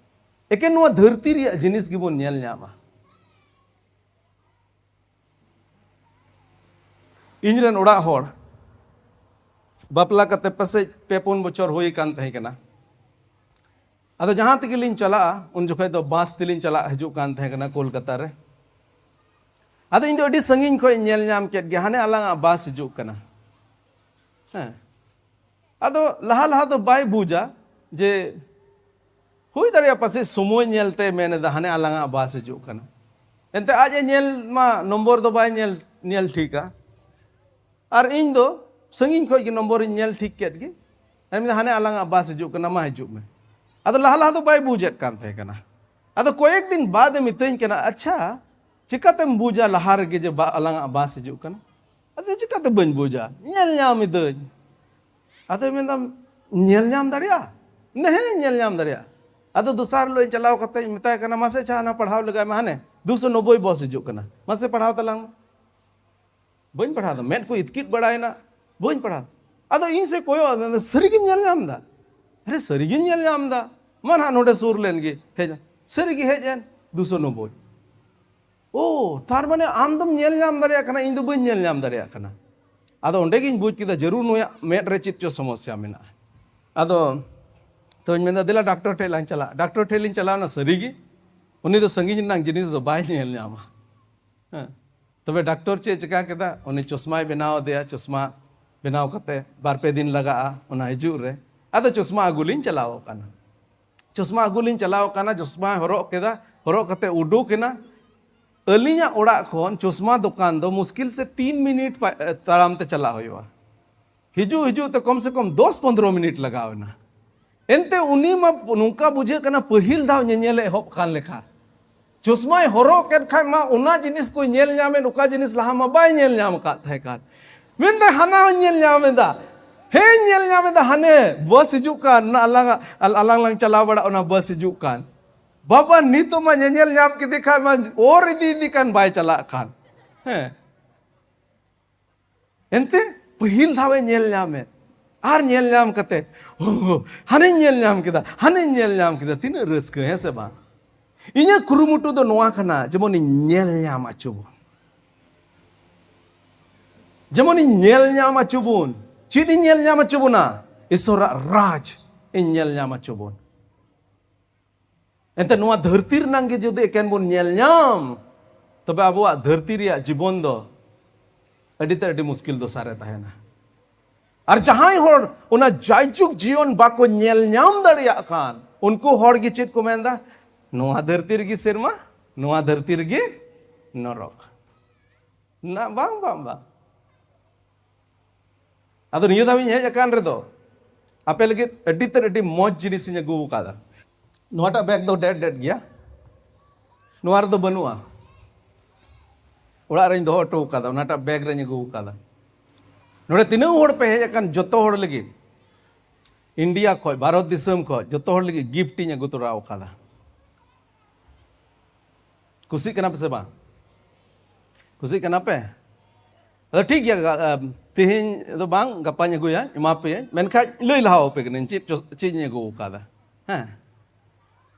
ᱮᱠᱮᱱ ᱱᱚᱣᱟ ᱫᱷᱟᱹᱨᱛᱤ ᱨᱮᱭᱟᱜ ᱡᱤᱱᱤᱥ ᱜᱮᱵᱚᱱ ᱧᱮᱞ ᱧᱟᱢᱟ᱾ ᱤᱧ ᱨᱮᱱ ᱚᱲᱟᱜ ᱦᱚᱲ ᱵᱟᱯᱞᱟ ᱠᱟᱛᱮ ᱯᱟᱥᱮᱡ ᱯᱮ ᱯᱩᱱ ᱵᱚᱪᱷᱚᱨ ᱦᱩᱭ ᱟᱠᱟᱱ ᱛᱟᱦᱮᱸ ᱠᱟᱱᱟ᱾ ᱟᱫᱚ ᱡᱟᱦᱟᱸ ᱛᱮᱜᱮ ᱞᱤᱧ ᱪᱟᱞᱟᱜᱼᱟ, ᱩᱱ ᱡᱚᱠᱷᱚᱡ ᱫᱚ ᱵᱟᱥ ᱛᱮᱞᱤᱧ ᱪᱟᱞᱟᱜ ᱦᱤᱡᱩᱜ ᱠᱟᱱ ᱛᱟᱦᱮᱸ ᱠᱟᱱᱟ ᱠᱳᱞᱠᱟᱛᱟ ᱨᱮ᱾ ᱟᱫᱚ ᱤᱧ ᱫᱚ ᱟᱹᱰᱤ ᱥᱟᱺᱜᱤᱧ ᱠᱷᱚᱡ ᱤᱧ ᱧᱮᱞ ᱧᱟᱢ ᱠᱮᱫ ᱜᱮ, ᱦᱟᱱᱮ ᱟᱞᱟᱝᱟᱜ ᱵᱟᱥ ᱦᱤᱡᱩᱜ ᱠᱟᱱᱟ᱾ ᱦᱮᱸ, ᱟᱫᱚ ᱞᱟᱦᱟ ᱞᱟᱦᱟ ᱫᱚ ᱵᱟᱭ ᱵᱩᱡᱟ ᱡᱮ ᱦᱩᱭ ᱫᱟᱲᱮᱭᱟᱜᱼᱟ ᱯᱟᱥᱮᱡ ᱥᱚᱢᱚᱭ ᱧᱮᱞᱛᱮ ᱢᱮᱱ ᱮᱫᱟ, ᱦᱟᱱᱮ ᱟᱞᱟᱝᱟᱜ ᱵᱟᱥ ᱦᱤᱡᱩᱜ ᱠᱟᱱᱟ᱾ ᱮᱱᱛᱮ ᱟᱡ ᱮ ᱧᱮᱞ ᱢᱟ, ᱱᱚᱢᱵᱚᱨ ᱫᱚ ᱵᱟᱭ ᱧᱮᱞ, ᱧᱮᱞ ᱴᱷᱤᱠᱟ᱾ ᱟᱨ ᱤᱧ ᱫᱚ ᱥᱟᱺᱜᱤᱧ ᱠᱷᱚᱡ ᱜᱮ ᱱᱚᱢᱵᱚᱨᱤᱧ ᱧᱮᱞ ᱴᱷᱤᱠ ᱠᱮᱫ ᱜᱮ᱾ ᱟᱨ ᱢᱮᱱᱫᱟ, ᱦᱟᱱᱮ ᱟᱞᱟᱝᱟᱜ ᱵᱟᱥ ᱦᱤᱡᱩᱜ ᱠᱟᱱᱟ, ᱢᱟ ᱦᱤᱡᱩᱜ ᱢᱮ᱾ ᱟᱫᱚ ᱞᱟᱦᱟ ᱞᱟᱦᱟ ᱫᱚ ᱵᱟᱭ ᱵᱩᱡᱮᱫ ᱠᱟᱱ ᱛᱟᱦᱮᱸ ᱠᱟᱱᱟ᱾ ᱟᱫᱚ ᱠᱚᱭᱮᱠ ᱫᱤᱱ ᱵᱟᱫ ᱮ ᱢᱤᱛᱟᱹᱧ ᱠᱟᱱᱟ, ᱟᱪᱪᱷᱟ, ᱪᱤᱠᱟᱛᱮᱢ ᱵᱩᱡᱟ ᱞᱟᱦᱟ ᱨᱮᱜᱮ ᱡᱮ ᱵᱟ-, ᱟᱞᱟᱝᱟᱜ ᱵᱟᱥ ᱦᱤᱡᱩᱜ ᱠᱟᱱᱟ? ᱟᱫᱚ ᱪᱤᱠᱟᱛᱮ ᱵᱟᱹᱧ ᱵᱩᱡᱟ, ᱧᱮᱞ ᱧᱟᱢ ᱤᱫᱟᱹᱧ᱾ ᱟᱫᱚᱭ ᱢᱮᱱᱫᱟ, ᱧᱮᱞ ᱧᱟᱢ ᱫᱟᱲᱮᱭᱟᱜᱼᱟ? ᱢᱮᱱᱫᱟ, ᱦᱮᱸ, ᱧᱮᱞ ᱧᱟᱢ ᱫᱟᱲᱮᱭᱟᱜᱼᱟ᱾ ᱟᱫᱚ ᱫᱚᱥᱟᱨ ᱦᱤᱞᱳᱜ ᱤᱧ ᱪᱟᱞᱟᱣ ᱠᱟᱛᱮᱧ ᱢᱮᱛᱟᱭ ᱠᱟᱱᱟ, ᱢᱟᱥᱮ ᱟᱪᱪᱷᱟ, ᱦᱟᱱᱟ ᱯᱟᱲᱦᱟᱣ ᱞᱮᱜᱟᱭ ᱢᱮ, ᱦᱟᱱᱮ ᱫᱩᱥᱚ ᱱᱚᱵᱵᱳᱭ ᱵᱚᱥ ᱦᱤᱡᱩᱜ ᱠᱟᱱᱟ, ᱢᱟᱥᱮ ᱯᱟᱲᱦᱟᱣ ᱛᱟᱞᱟᱝ ᱢᱮ᱾ ᱵᱟᱹᱧ ᱯᱟᱲᱦᱟᱣ ᱫᱟ, ᱢᱮᱫ ᱠᱚ ᱤᱛᱠᱤᱛ ᱵᱟᱲᱟᱭᱮᱱᱟ, ᱵᱟᱹᱧ ᱯᱟᱲᱦᱟᱣ᱾ ᱟᱫᱚ ᱤᱧ ᱥᱮᱫ ᱠᱚᱭᱚᱜ, ᱢᱮᱱᱫᱟ, ᱥᱟᱹᱨᱤᱜᱮᱢ ᱧᱮᱞ ᱧᱟᱢ ᱫᱟ? ᱟᱨᱮ, ᱥᱟᱹᱨᱤᱜᱤᱧ ᱧᱮᱞ ᱧᱟᱢ ᱫᱟ, ᱢᱟ ᱱᱟᱦᱟᱜ ᱱᱚᱰᱮ ᱥᱩᱨ ᱞᱮᱱ ᱜᱮ, ᱦᱮᱡ ᱮᱱ᱾ ᱥᱟᱹᱨᱤᱜᱮ ᱦᱮᱡ ᱮᱱ ᱫᱩᱥᱚ ᱱᱚᱵᱵᱳᱭ᱾ ᱳ, ᱛᱟᱨ ᱢᱟᱱᱮ ᱟᱢ ᱫᱚᱢ ᱧᱮᱞ ᱧᱟᱢ ᱫᱟᱲᱮᱭᱟᱜ ᱠᱟᱱᱟ, ᱤᱧ ᱫᱚ ᱵᱟᱹᱧ ᱧᱮᱞ ᱧᱟᱢ ᱫᱟᱲᱮᱭᱟᱜ ᱠᱟᱱᱟ᱾ ᱟᱫᱚ ᱚᱸᱰᱮ ᱜᱤᱧ ᱵᱩᱡᱽ ᱠᱮᱫᱟ, ᱡᱟᱹᱨᱩᱲ ᱱᱩᱭᱟᱜ ᱢᱮᱫ ᱨᱮ ᱪᱮᱫ ᱪᱚ ᱥᱚᱢᱚᱥᱥᱟ ᱢᱮᱱᱟᱜᱼᱟ᱾ ᱟᱫᱚ ᱛᱚᱧ ᱢᱮᱱᱫᱟ, ᱫᱮᱞᱟ ᱰᱟᱠᱛᱚᱨ ᱴᱷᱮᱡ ᱞᱟᱝ ᱪᱟᱞᱟᱜᱼᱟ᱾ ᱰᱟᱠᱛᱚᱨ ᱴᱷᱮᱡ ᱞᱤᱧ ᱪᱟᱞᱟᱣᱱᱟ, ᱥᱟᱹᱨᱤᱜᱮ ᱩᱱᱤ ᱫᱚ ᱥᱟᱺᱜᱤᱧ ᱨᱮᱱᱟᱜ ᱡᱤᱱᱤᱥ ᱫᱚ ᱵᱟᱭ ᱧᱮᱞ ᱧᱟᱢᱟ᱾ ᱦᱮᱸ, ᱛᱚᱵᱮ ᱰᱟᱠᱛᱚᱨ ᱪᱮᱫ ᱪᱮᱠᱟ ᱠᱮᱫᱟ? ᱩᱱᱤ ᱪᱚᱥᱢᱟᱭ ᱵᱮᱱᱟᱣ ᱟᱫᱮᱭᱟ, ᱪᱚᱥᱢᱟ ᱵᱮᱱᱟᱣ ᱠᱟᱛᱮ ᱵᱟᱨ ᱯᱮ ᱫᱤᱱ ᱞᱟᱜᱟᱜᱼᱟ ᱚᱱᱟ ᱦᱤᱡᱩᱜ ᱨᱮ᱾ ᱟᱫᱚ ᱪᱚᱥᱢᱟ ᱟᱹᱜᱩ ᱞᱤᱧ ᱪᱟᱞᱟᱣ ᱟᱠᱟᱱᱟ᱾ ᱪᱚᱥᱢᱟ ᱟᱹᱜᱩ ᱞᱤᱧ ᱪᱟᱞᱟᱣ ᱟᱠᱟᱱᱟ, ᱪᱚᱥᱢᱟᱭ ᱦᱚᱨᱚᱜ ᱠᱮᱫᱟ, ᱦᱚᱨᱚᱜ ᱠᱟᱛᱮ ᱩᱰᱩᱠ ᱮᱱᱟ᱾ ᱟᱹᱞᱤᱧᱟᱜ ᱚᱲᱟᱜ ᱠᱷᱚᱱ ᱪᱚᱥᱢᱟ ᱫᱚᱠᱟᱱ ᱫᱚ ᱢᱩᱥᱠᱤᱞ ᱥᱮ ᱛᱤᱱ ᱢᱤᱱᱤᱴ ᱯᱟ-, ᱛᱟᱲᱟᱢ ᱛᱮ ᱪᱟᱞᱟᱜ ᱦᱩᱭᱩᱜᱼᱟ᱾ ᱦᱤᱡᱩᱜ ᱦᱤᱡᱩᱜ ᱛᱮ ᱠᱚᱢ ᱥᱮ ᱠᱚᱢ ᱫᱚᱥ ᱯᱚᱱᱫᱽᱨᱚ ᱢᱤᱱᱤᱴ ᱞᱟᱜᱟᱣ ᱮᱱᱟ᱾ ᱮᱱᱛᱮ ᱩᱱᱤ ᱢᱟ ᱱᱚᱝᱠᱟ ᱵᱩᱡᱷᱟᱹᱜ ᱠᱟᱱᱟ, ᱯᱟᱹᱦᱤᱞ ᱫᱷᱟᱣ ᱧᱮᱧᱮᱞ ᱮ ᱮᱦᱚᱵ ᱠᱟᱱ ᱞᱮᱠᱟ᱾ ᱪᱚᱥᱢᱟᱭ ᱦᱚᱨᱚᱜ ᱠᱮᱫ ᱠᱷᱟᱱ ᱢᱟ ᱚᱱᱟ ᱡᱤᱱᱤᱥ ᱠᱚᱭ ᱧᱮᱞ ᱧᱟᱢᱮᱫ, ᱚᱠᱟ ᱡᱤᱱᱤᱥ ᱞᱟᱦᱟ ᱢᱟ ᱵᱟᱭ ᱧᱮᱞ ᱧᱟᱢ ᱟᱠᱟᱫ ᱛᱟᱦᱮᱸ ᱠᱟᱱ᱾ ᱢᱮᱱᱫᱟᱭ, "ᱦᱟᱱᱟ ᱦᱚᱸᱧ ᱧᱮᱞ ᱧᱟᱢ ᱮᱫᱟ, ᱦᱮᱸᱧ ᱧᱮᱞ ᱧᱟᱢ ᱮᱫᱟ, ᱦᱟᱱᱮ ᱵᱟᱥ ᱦᱤᱡᱩᱜ ᱠᱟᱱ, ᱚᱱᱟ ᱟᱞᱟᱝ, ᱟᱞᱟᱝ ᱞᱟᱝ ᱪᱟᱞᱟᱣ ᱵᱟᱲᱟᱜ, ᱚᱱᱟ ᱵᱟᱥ ᱦᱤᱡᱩᱜ ᱠᱟᱱ᱾ ᱵᱟᱵᱟ, ᱱᱤᱛᱚᱜ ᱢᱟ ᱧᱮᱧᱮᱞ ᱧᱟᱢ ᱠᱮᱫᱮ ᱠᱷᱟᱱ ᱢᱟ ᱚᱨ ᱤᱫᱤ ᱤᱫᱤ ᱠᱟᱱ, ᱵᱟᱭ ᱪᱟᱞᱟᱜ ᱠᱟᱱ᱾" ᱦᱮᱸ, ᱮᱱᱛᱮ ᱯᱟᱹᱦᱤᱞ ᱫᱷᱟᱣ ᱮ ᱧᱮᱞ ᱧᱟᱢᱮᱫ, ᱟᱨ ᱧᱮᱞ ᱧᱟᱢ ᱠᱟᱛᱮ, "ᱳ, ᱦᱟᱱᱮᱧ ᱧᱮᱞ ᱧᱟᱢ ᱠᱮᱫᱟ, ᱦᱟᱱᱮᱧ ᱧᱮᱞ ᱧᱟᱢ ᱠᱮᱫᱟ", ᱛᱤᱱᱟᱹᱜ ᱨᱟᱹᱥᱠᱟᱹ, ᱦᱮᱸ ᱥᱮ ᱵᱟᱝ? ᱤᱧᱟᱹᱜ ᱠᱩᱨᱩᱢᱩᱴᱩ ᱫᱚ ᱱᱚᱣᱟ ᱠᱟᱱᱟ, ᱡᱮᱢᱚᱱᱤᱧ ᱧᱮᱞ ᱧᱟᱢ ᱦᱚᱪᱚ ᱵᱚᱱ, ᱡᱮᱢᱚᱱᱤᱧ ᱧᱮᱞ ᱧᱟᱢ ᱦᱚᱪᱚ ᱵᱚᱱ᱾ ᱪᱮᱫ ᱤᱧ ᱧᱮᱞ ᱧᱟᱢ ᱦᱚᱪᱚ ᱵᱚᱱᱟ? ᱤᱥᱚᱨᱟᱜ ᱨᱟᱡᱽ ᱤᱧ ᱧᱮᱞ ᱧᱟᱢ ᱦᱚᱪᱚ ᱵᱚᱱ᱾ ᱮᱱᱛᱮ ᱱᱚᱣᱟ ᱫᱷᱟᱹᱨᱛᱤ ᱨᱮᱱᱟᱜ ᱜᱮ ᱡᱩᱫᱤ ᱮᱠᱮᱱ ᱵᱚᱱ ᱧᱮᱞ ᱧᱟᱢ, ᱛᱚᱵᱮ ᱟᱵᱚᱣᱟᱜ ᱫᱷᱟᱹᱨᱛᱤ ᱨᱮᱭᱟᱜ ᱡᱤᱵᱚᱱ ᱫᱚ ᱟᱹᱰᱤ ᱛᱮ ᱟᱹᱰᱤ ᱢᱩᱥᱠᱤᱞ ᱫᱚᱥᱟ ᱨᱮ ᱛᱟᱦᱮᱱᱟ᱾ ᱟᱨ ᱡᱟᱦᱟᱸᱭ ᱦᱚᱲ ᱚᱱᱟ ᱡᱟᱭᱡᱩᱜᱽ ᱡᱤᱭᱚᱱ ᱵᱟᱠᱚ ᱧᱮᱞ ᱧᱟᱢ ᱫᱟᱲᱮᱭᱟᱜ ᱠᱷᱟᱱ, ᱩᱱᱠᱩ ᱦᱚᱲ ᱜᱮ ᱪᱮᱫ ᱠᱚ ᱢᱮᱱᱫᱟ? "ᱱᱚᱣᱟ ᱫᱷᱟᱹᱨᱛᱤ ᱨᱮᱜᱮ ᱥᱮᱨᱢᱟ, ᱱᱚᱣᱟ ᱫᱷᱟᱹᱨᱛᱤ ᱨᱮᱜᱮ ᱱᱚᱨᱚᱠ᱾" ᱱᱟ, ᱵᱟᱝ, ᱵᱟᱝ, ᱵᱟᱝ᱾ ᱟᱫᱚ ᱱᱤᱭᱟᱹ ᱫᱷᱟᱣ ᱤᱧ ᱦᱮᱡ ᱟᱠᱟᱱ ᱨᱮᱫᱚ ᱟᱯᱮ ᱞᱟᱹᱜᱤᱫ ᱟᱹᱰᱤ ᱛᱮᱫ ᱟᱹᱰᱤ ᱢᱚᱡᱽ ᱡᱤᱱᱤᱥ ᱤᱧ ᱟᱹᱜᱩ ᱟᱠᱟᱫᱟ᱾ ᱱᱚᱣᱟᱴᱟᱜ ᱵᱮᱜᱽ ᱫᱚ ᱰᱮᱰ ᱰᱮᱰ ᱜᱮᱭᱟ, ᱱᱚᱣᱟ ᱨᱮᱫᱚ ᱵᱟᱹᱱᱩᱜᱼᱟ᱾ ᱚᱲᱟᱜ ᱨᱮᱧ ᱫᱚᱦᱚ ᱦᱚᱴᱚ ᱟᱠᱟᱫᱟ, ᱚᱱᱟᱴᱟᱜ ᱵᱮᱜᱽ ᱨᱮᱧ ᱟᱹᱜᱩ ᱟᱠᱟᱫᱟ᱾ ᱱᱚᱰᱮ ᱛᱤᱱᱟᱹᱜ ᱦᱚᱲ ᱯᱮ ᱦᱮᱡ ᱟᱠᱟᱱ, ᱡᱚᱛᱚ ᱦᱚᱲ ᱞᱟᱹᱜᱤᱫ, ᱤᱱᱰᱤᱭᱟ ᱠᱷᱚᱡ, ᱵᱷᱟᱨᱚᱛ ᱫᱤᱥᱚᱢ ᱠᱷᱚᱡ, ᱡᱚᱛᱚ ᱦᱚᱲ ᱞᱟᱹᱜᱤᱫ ᱜᱤᱯᱷᱴ ᱤᱧ ᱟᱹᱜᱩ ᱛᱚᱨᱟ ᱟᱠᱟᱫᱟ᱾ ᱠᱩᱥᱤᱜ ᱠᱟᱱᱟ ᱯᱮ ᱥᱮ ᱵᱟᱝ? ᱠᱩᱥᱤᱜ ᱠᱟᱱᱟ ᱯᱮ? ᱟᱫᱚ ᱴᱷᱤᱠ ᱜᱮᱭᱟ, ᱟ, ᱛᱮᱦᱮᱧ ᱫᱚ ᱵᱟᱝ, ᱜᱟᱯᱟᱧ ᱟᱹᱜᱩᱭᱟ, ᱮᱢᱟ ᱯᱮᱭᱟᱹᱧ᱾ ᱢᱮᱱᱠᱷᱟᱱ ᱞᱟᱹᱭ ᱞᱟᱦᱟ ᱟᱯᱮ ᱠᱟᱹᱱᱟᱹᱧ ᱪᱮᱫ ᱪᱚ-, ᱪᱮᱫ ᱤᱧ ᱟᱹᱜᱩ ᱟᱠᱟᱫᱟ᱾ ᱦᱮᱸ,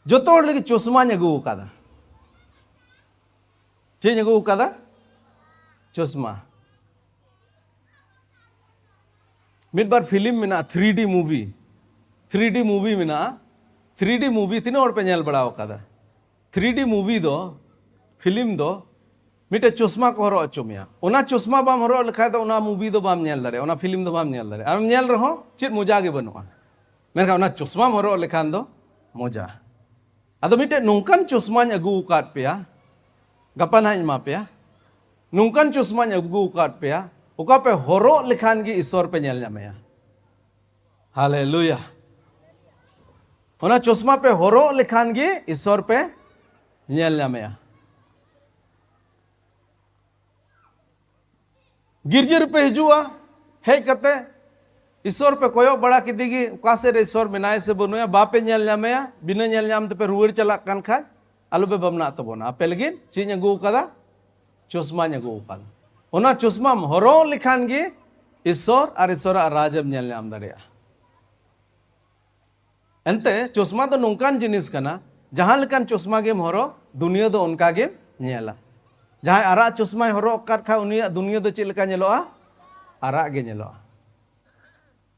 ᱡᱚᱛᱚ ᱦᱚᱲ ᱞᱟᱹᱜᱤᱫ ᱪᱚᱥᱢᱟᱧ ᱟᱹᱜᱩ ᱟᱠᱟᱫᱟ᱾ ᱪᱮᱫ ᱤᱧ ᱟᱹᱜᱩ ᱟᱠᱟᱫᱟ? ᱪᱚᱥᱢᱟ᱾ ᱢᱤᱫ ᱵᱟᱨ ᱯᱷᱤᱞᱢ ᱢᱮᱱᱟᱜᱼᱟ, ᱛᱷᱨᱤ ᱰᱤ ᱢᱩᱵᱷᱤ, ᱛᱷᱨᱤ ᱰᱤ ᱢᱩᱵᱷᱤ ᱢᱮᱱᱟᱜᱼᱟ᱾ ᱛᱷᱨᱤ ᱰᱤ ᱢᱩᱵᱷᱤ ᱛᱤᱱᱟᱹᱜ ᱦᱚᱲ ᱯᱮ ᱧᱮᱞ ᱵᱟᱲᱟ ᱟᱠᱟᱫᱟ? ᱛᱷᱨᱤ ᱰᱤ ᱢᱩᱵᱷᱤ ᱫᱚ, ᱯᱷᱤᱞᱢ ᱫᱚ ᱢᱤᱫᱴᱮᱡ ᱪᱚᱥᱢᱟ ᱠᱚ ᱦᱚᱨᱚᱜ ᱦᱚᱪᱚ ᱢᱮᱭᱟ᱾ ᱚᱱᱟ ᱪᱚᱥᱢᱟ ᱵᱟᱢ ᱦᱚᱨᱚᱜ ᱞᱮᱠᱷᱟᱡ ᱫᱚ ᱚᱱᱟ movie ᱫᱚ ᱵᱟᱢ ᱧᱮᱞ ᱫᱟᱲᱮᱭᱟᱜᱼᱟ, ᱚᱱᱟ film ᱫᱚ ᱵᱟᱢ ᱧᱮᱞ ᱫᱟᱲᱮᱭᱟᱜᱼᱟ᱾ ᱟᱨᱮᱢ ᱧᱮᱞ ᱨᱮᱦᱚᱸ ᱪᱮᱫ ᱢᱚᱡᱟ ᱜᱮ ᱵᱟᱹᱱᱩᱜᱼᱟ᱾ ᱢᱮᱱᱠᱷᱟᱱ ᱚᱱᱟ ᱪᱚᱥᱢᱟᱢ ᱦᱚᱨᱚᱜ ᱞᱮᱠᱷᱟᱱ ᱫᱚ ᱢᱚᱡᱟ᱾ ᱟᱫᱚ ᱢᱤᱫᱴᱮᱡ ᱱᱚᱝᱠᱟᱱ ᱪᱚᱥᱢᱟᱧ ᱟᱹᱜᱩ ᱟᱠᱟᱫ ᱯᱮᱭᱟ, ᱜᱟᱯᱟ ᱱᱟᱦᱟᱜ ᱤᱧ ᱮᱢᱟ ᱯᱮᱭᱟ᱾ ᱱᱚᱝᱠᱟᱱ ᱪᱚᱥᱢᱟᱧ ᱟᱹᱜᱩ ᱟᱠᱟᱫ ᱯᱮᱭᱟ, ᱚᱠᱟ ᱯᱮ ᱦᱚᱨᱚᱜ ᱞᱮᱠᱷᱟᱱ ᱜᱮ ᱤᱥᱚᱨ ᱯᱮ ᱧᱮᱞ ᱧᱟᱢᱮᱭᱟ᱾ ᱦᱟᱞᱮᱞᱩᱭᱟ᱾ ᱚᱱᱟ ᱪᱚᱥᱢᱟ ᱯᱮ ᱦᱚᱨᱚᱜ ᱞᱮᱠᱷᱟᱱ ᱜᱮ ᱤᱥᱚᱨ ᱯᱮ ᱧᱮᱞ ᱧᱟᱢᱮᱭᱟ᱾ ᱜᱤᱨᱡᱟᱹ ᱨᱮᱯᱮ ᱦᱤᱡᱩᱜᱼᱟ, ᱦᱮᱡ ᱠᱟᱛᱮ ᱤᱥᱚᱨ ᱯᱮ ᱠᱚᱭᱚᱜ ᱵᱟᱲᱟ ᱠᱮᱫᱮ ᱜᱮ, ᱚᱠᱟ ᱥᱮᱫ ᱨᱮ ᱤᱥᱚᱨ ᱢᱮᱱᱟᱭᱟ ᱥᱮ ᱵᱟᱹᱱᱩᱭᱟ, ᱵᱟᱯᱮ ᱧᱮᱞ ᱧᱟᱢᱮᱭᱟ, ᱵᱤᱱᱟᱹ ᱧᱮᱞ ᱧᱟᱢ ᱛᱮᱯᱮ ᱨᱩᱣᱟᱹᱲ ᱪᱟᱞᱟᱜ ᱠᱟᱱ ᱠᱷᱟᱡ, ᱟᱞᱚᱯᱮ ᱵᱷᱟᱵᱽᱱᱟᱜ ᱛᱟᱵᱚᱱᱟ᱾ ᱟᱯᱮ ᱞᱟᱹᱜᱤᱫ ᱪᱮᱫ ᱤᱧ ᱟᱹᱜᱩ ᱟᱠᱟᱫᱟ? ᱪᱚᱥᱢᱟᱧ ᱟᱹᱜᱩ ᱟᱠᱟᱫᱟ᱾ ᱚᱱᱟ ᱪᱚᱥᱢᱟᱢ ᱦᱚᱨᱚᱜ ᱞᱮᱠᱷᱟᱱ ᱜᱮ ᱤᱥᱚᱨ ᱟᱨ ᱤᱥᱚᱨᱟᱜ ᱨᱟᱡᱽ ᱮᱢ ᱧᱮᱞ ᱧᱟᱢ ᱫᱟᱲᱮᱭᱟᱜᱼᱟ᱾ ᱮᱱᱛᱮ ᱪᱚᱥᱢᱟ ᱫᱚ ᱱᱚᱝᱠᱟᱱ ᱡᱤᱱᱤᱥ ᱠᱟᱱᱟ, ᱡᱟᱦᱟᱸ ᱞᱮᱠᱟᱱ ᱪᱚᱥᱢᱟ ᱜᱮᱢ ᱦᱚᱨᱚᱜ, ᱫᱩᱱᱤᱭᱟᱹ ᱫᱚ ᱚᱱᱠᱟ ᱜᱮᱢ ᱧᱮᱞᱟ᱾ ᱡᱟᱦᱟᱸᱭ ᱟᱨᱟᱜ ᱪᱚᱥᱢᱟᱭ ᱦᱚᱨᱚᱜ ᱟᱠᱟᱫ ᱠᱷᱟᱡ, ᱩᱱᱤᱭᱟᱜ ᱫᱩᱱᱤᱭᱟᱹ ᱫᱚ ᱪᱮᱫ ᱞᱮᱠᱟ ᱧᱮᱞᱚᱜᱼᱟ? ᱟᱨᱟᱜ ᱜᱮ ᱧᱮᱞᱚᱜᱼᱟ᱾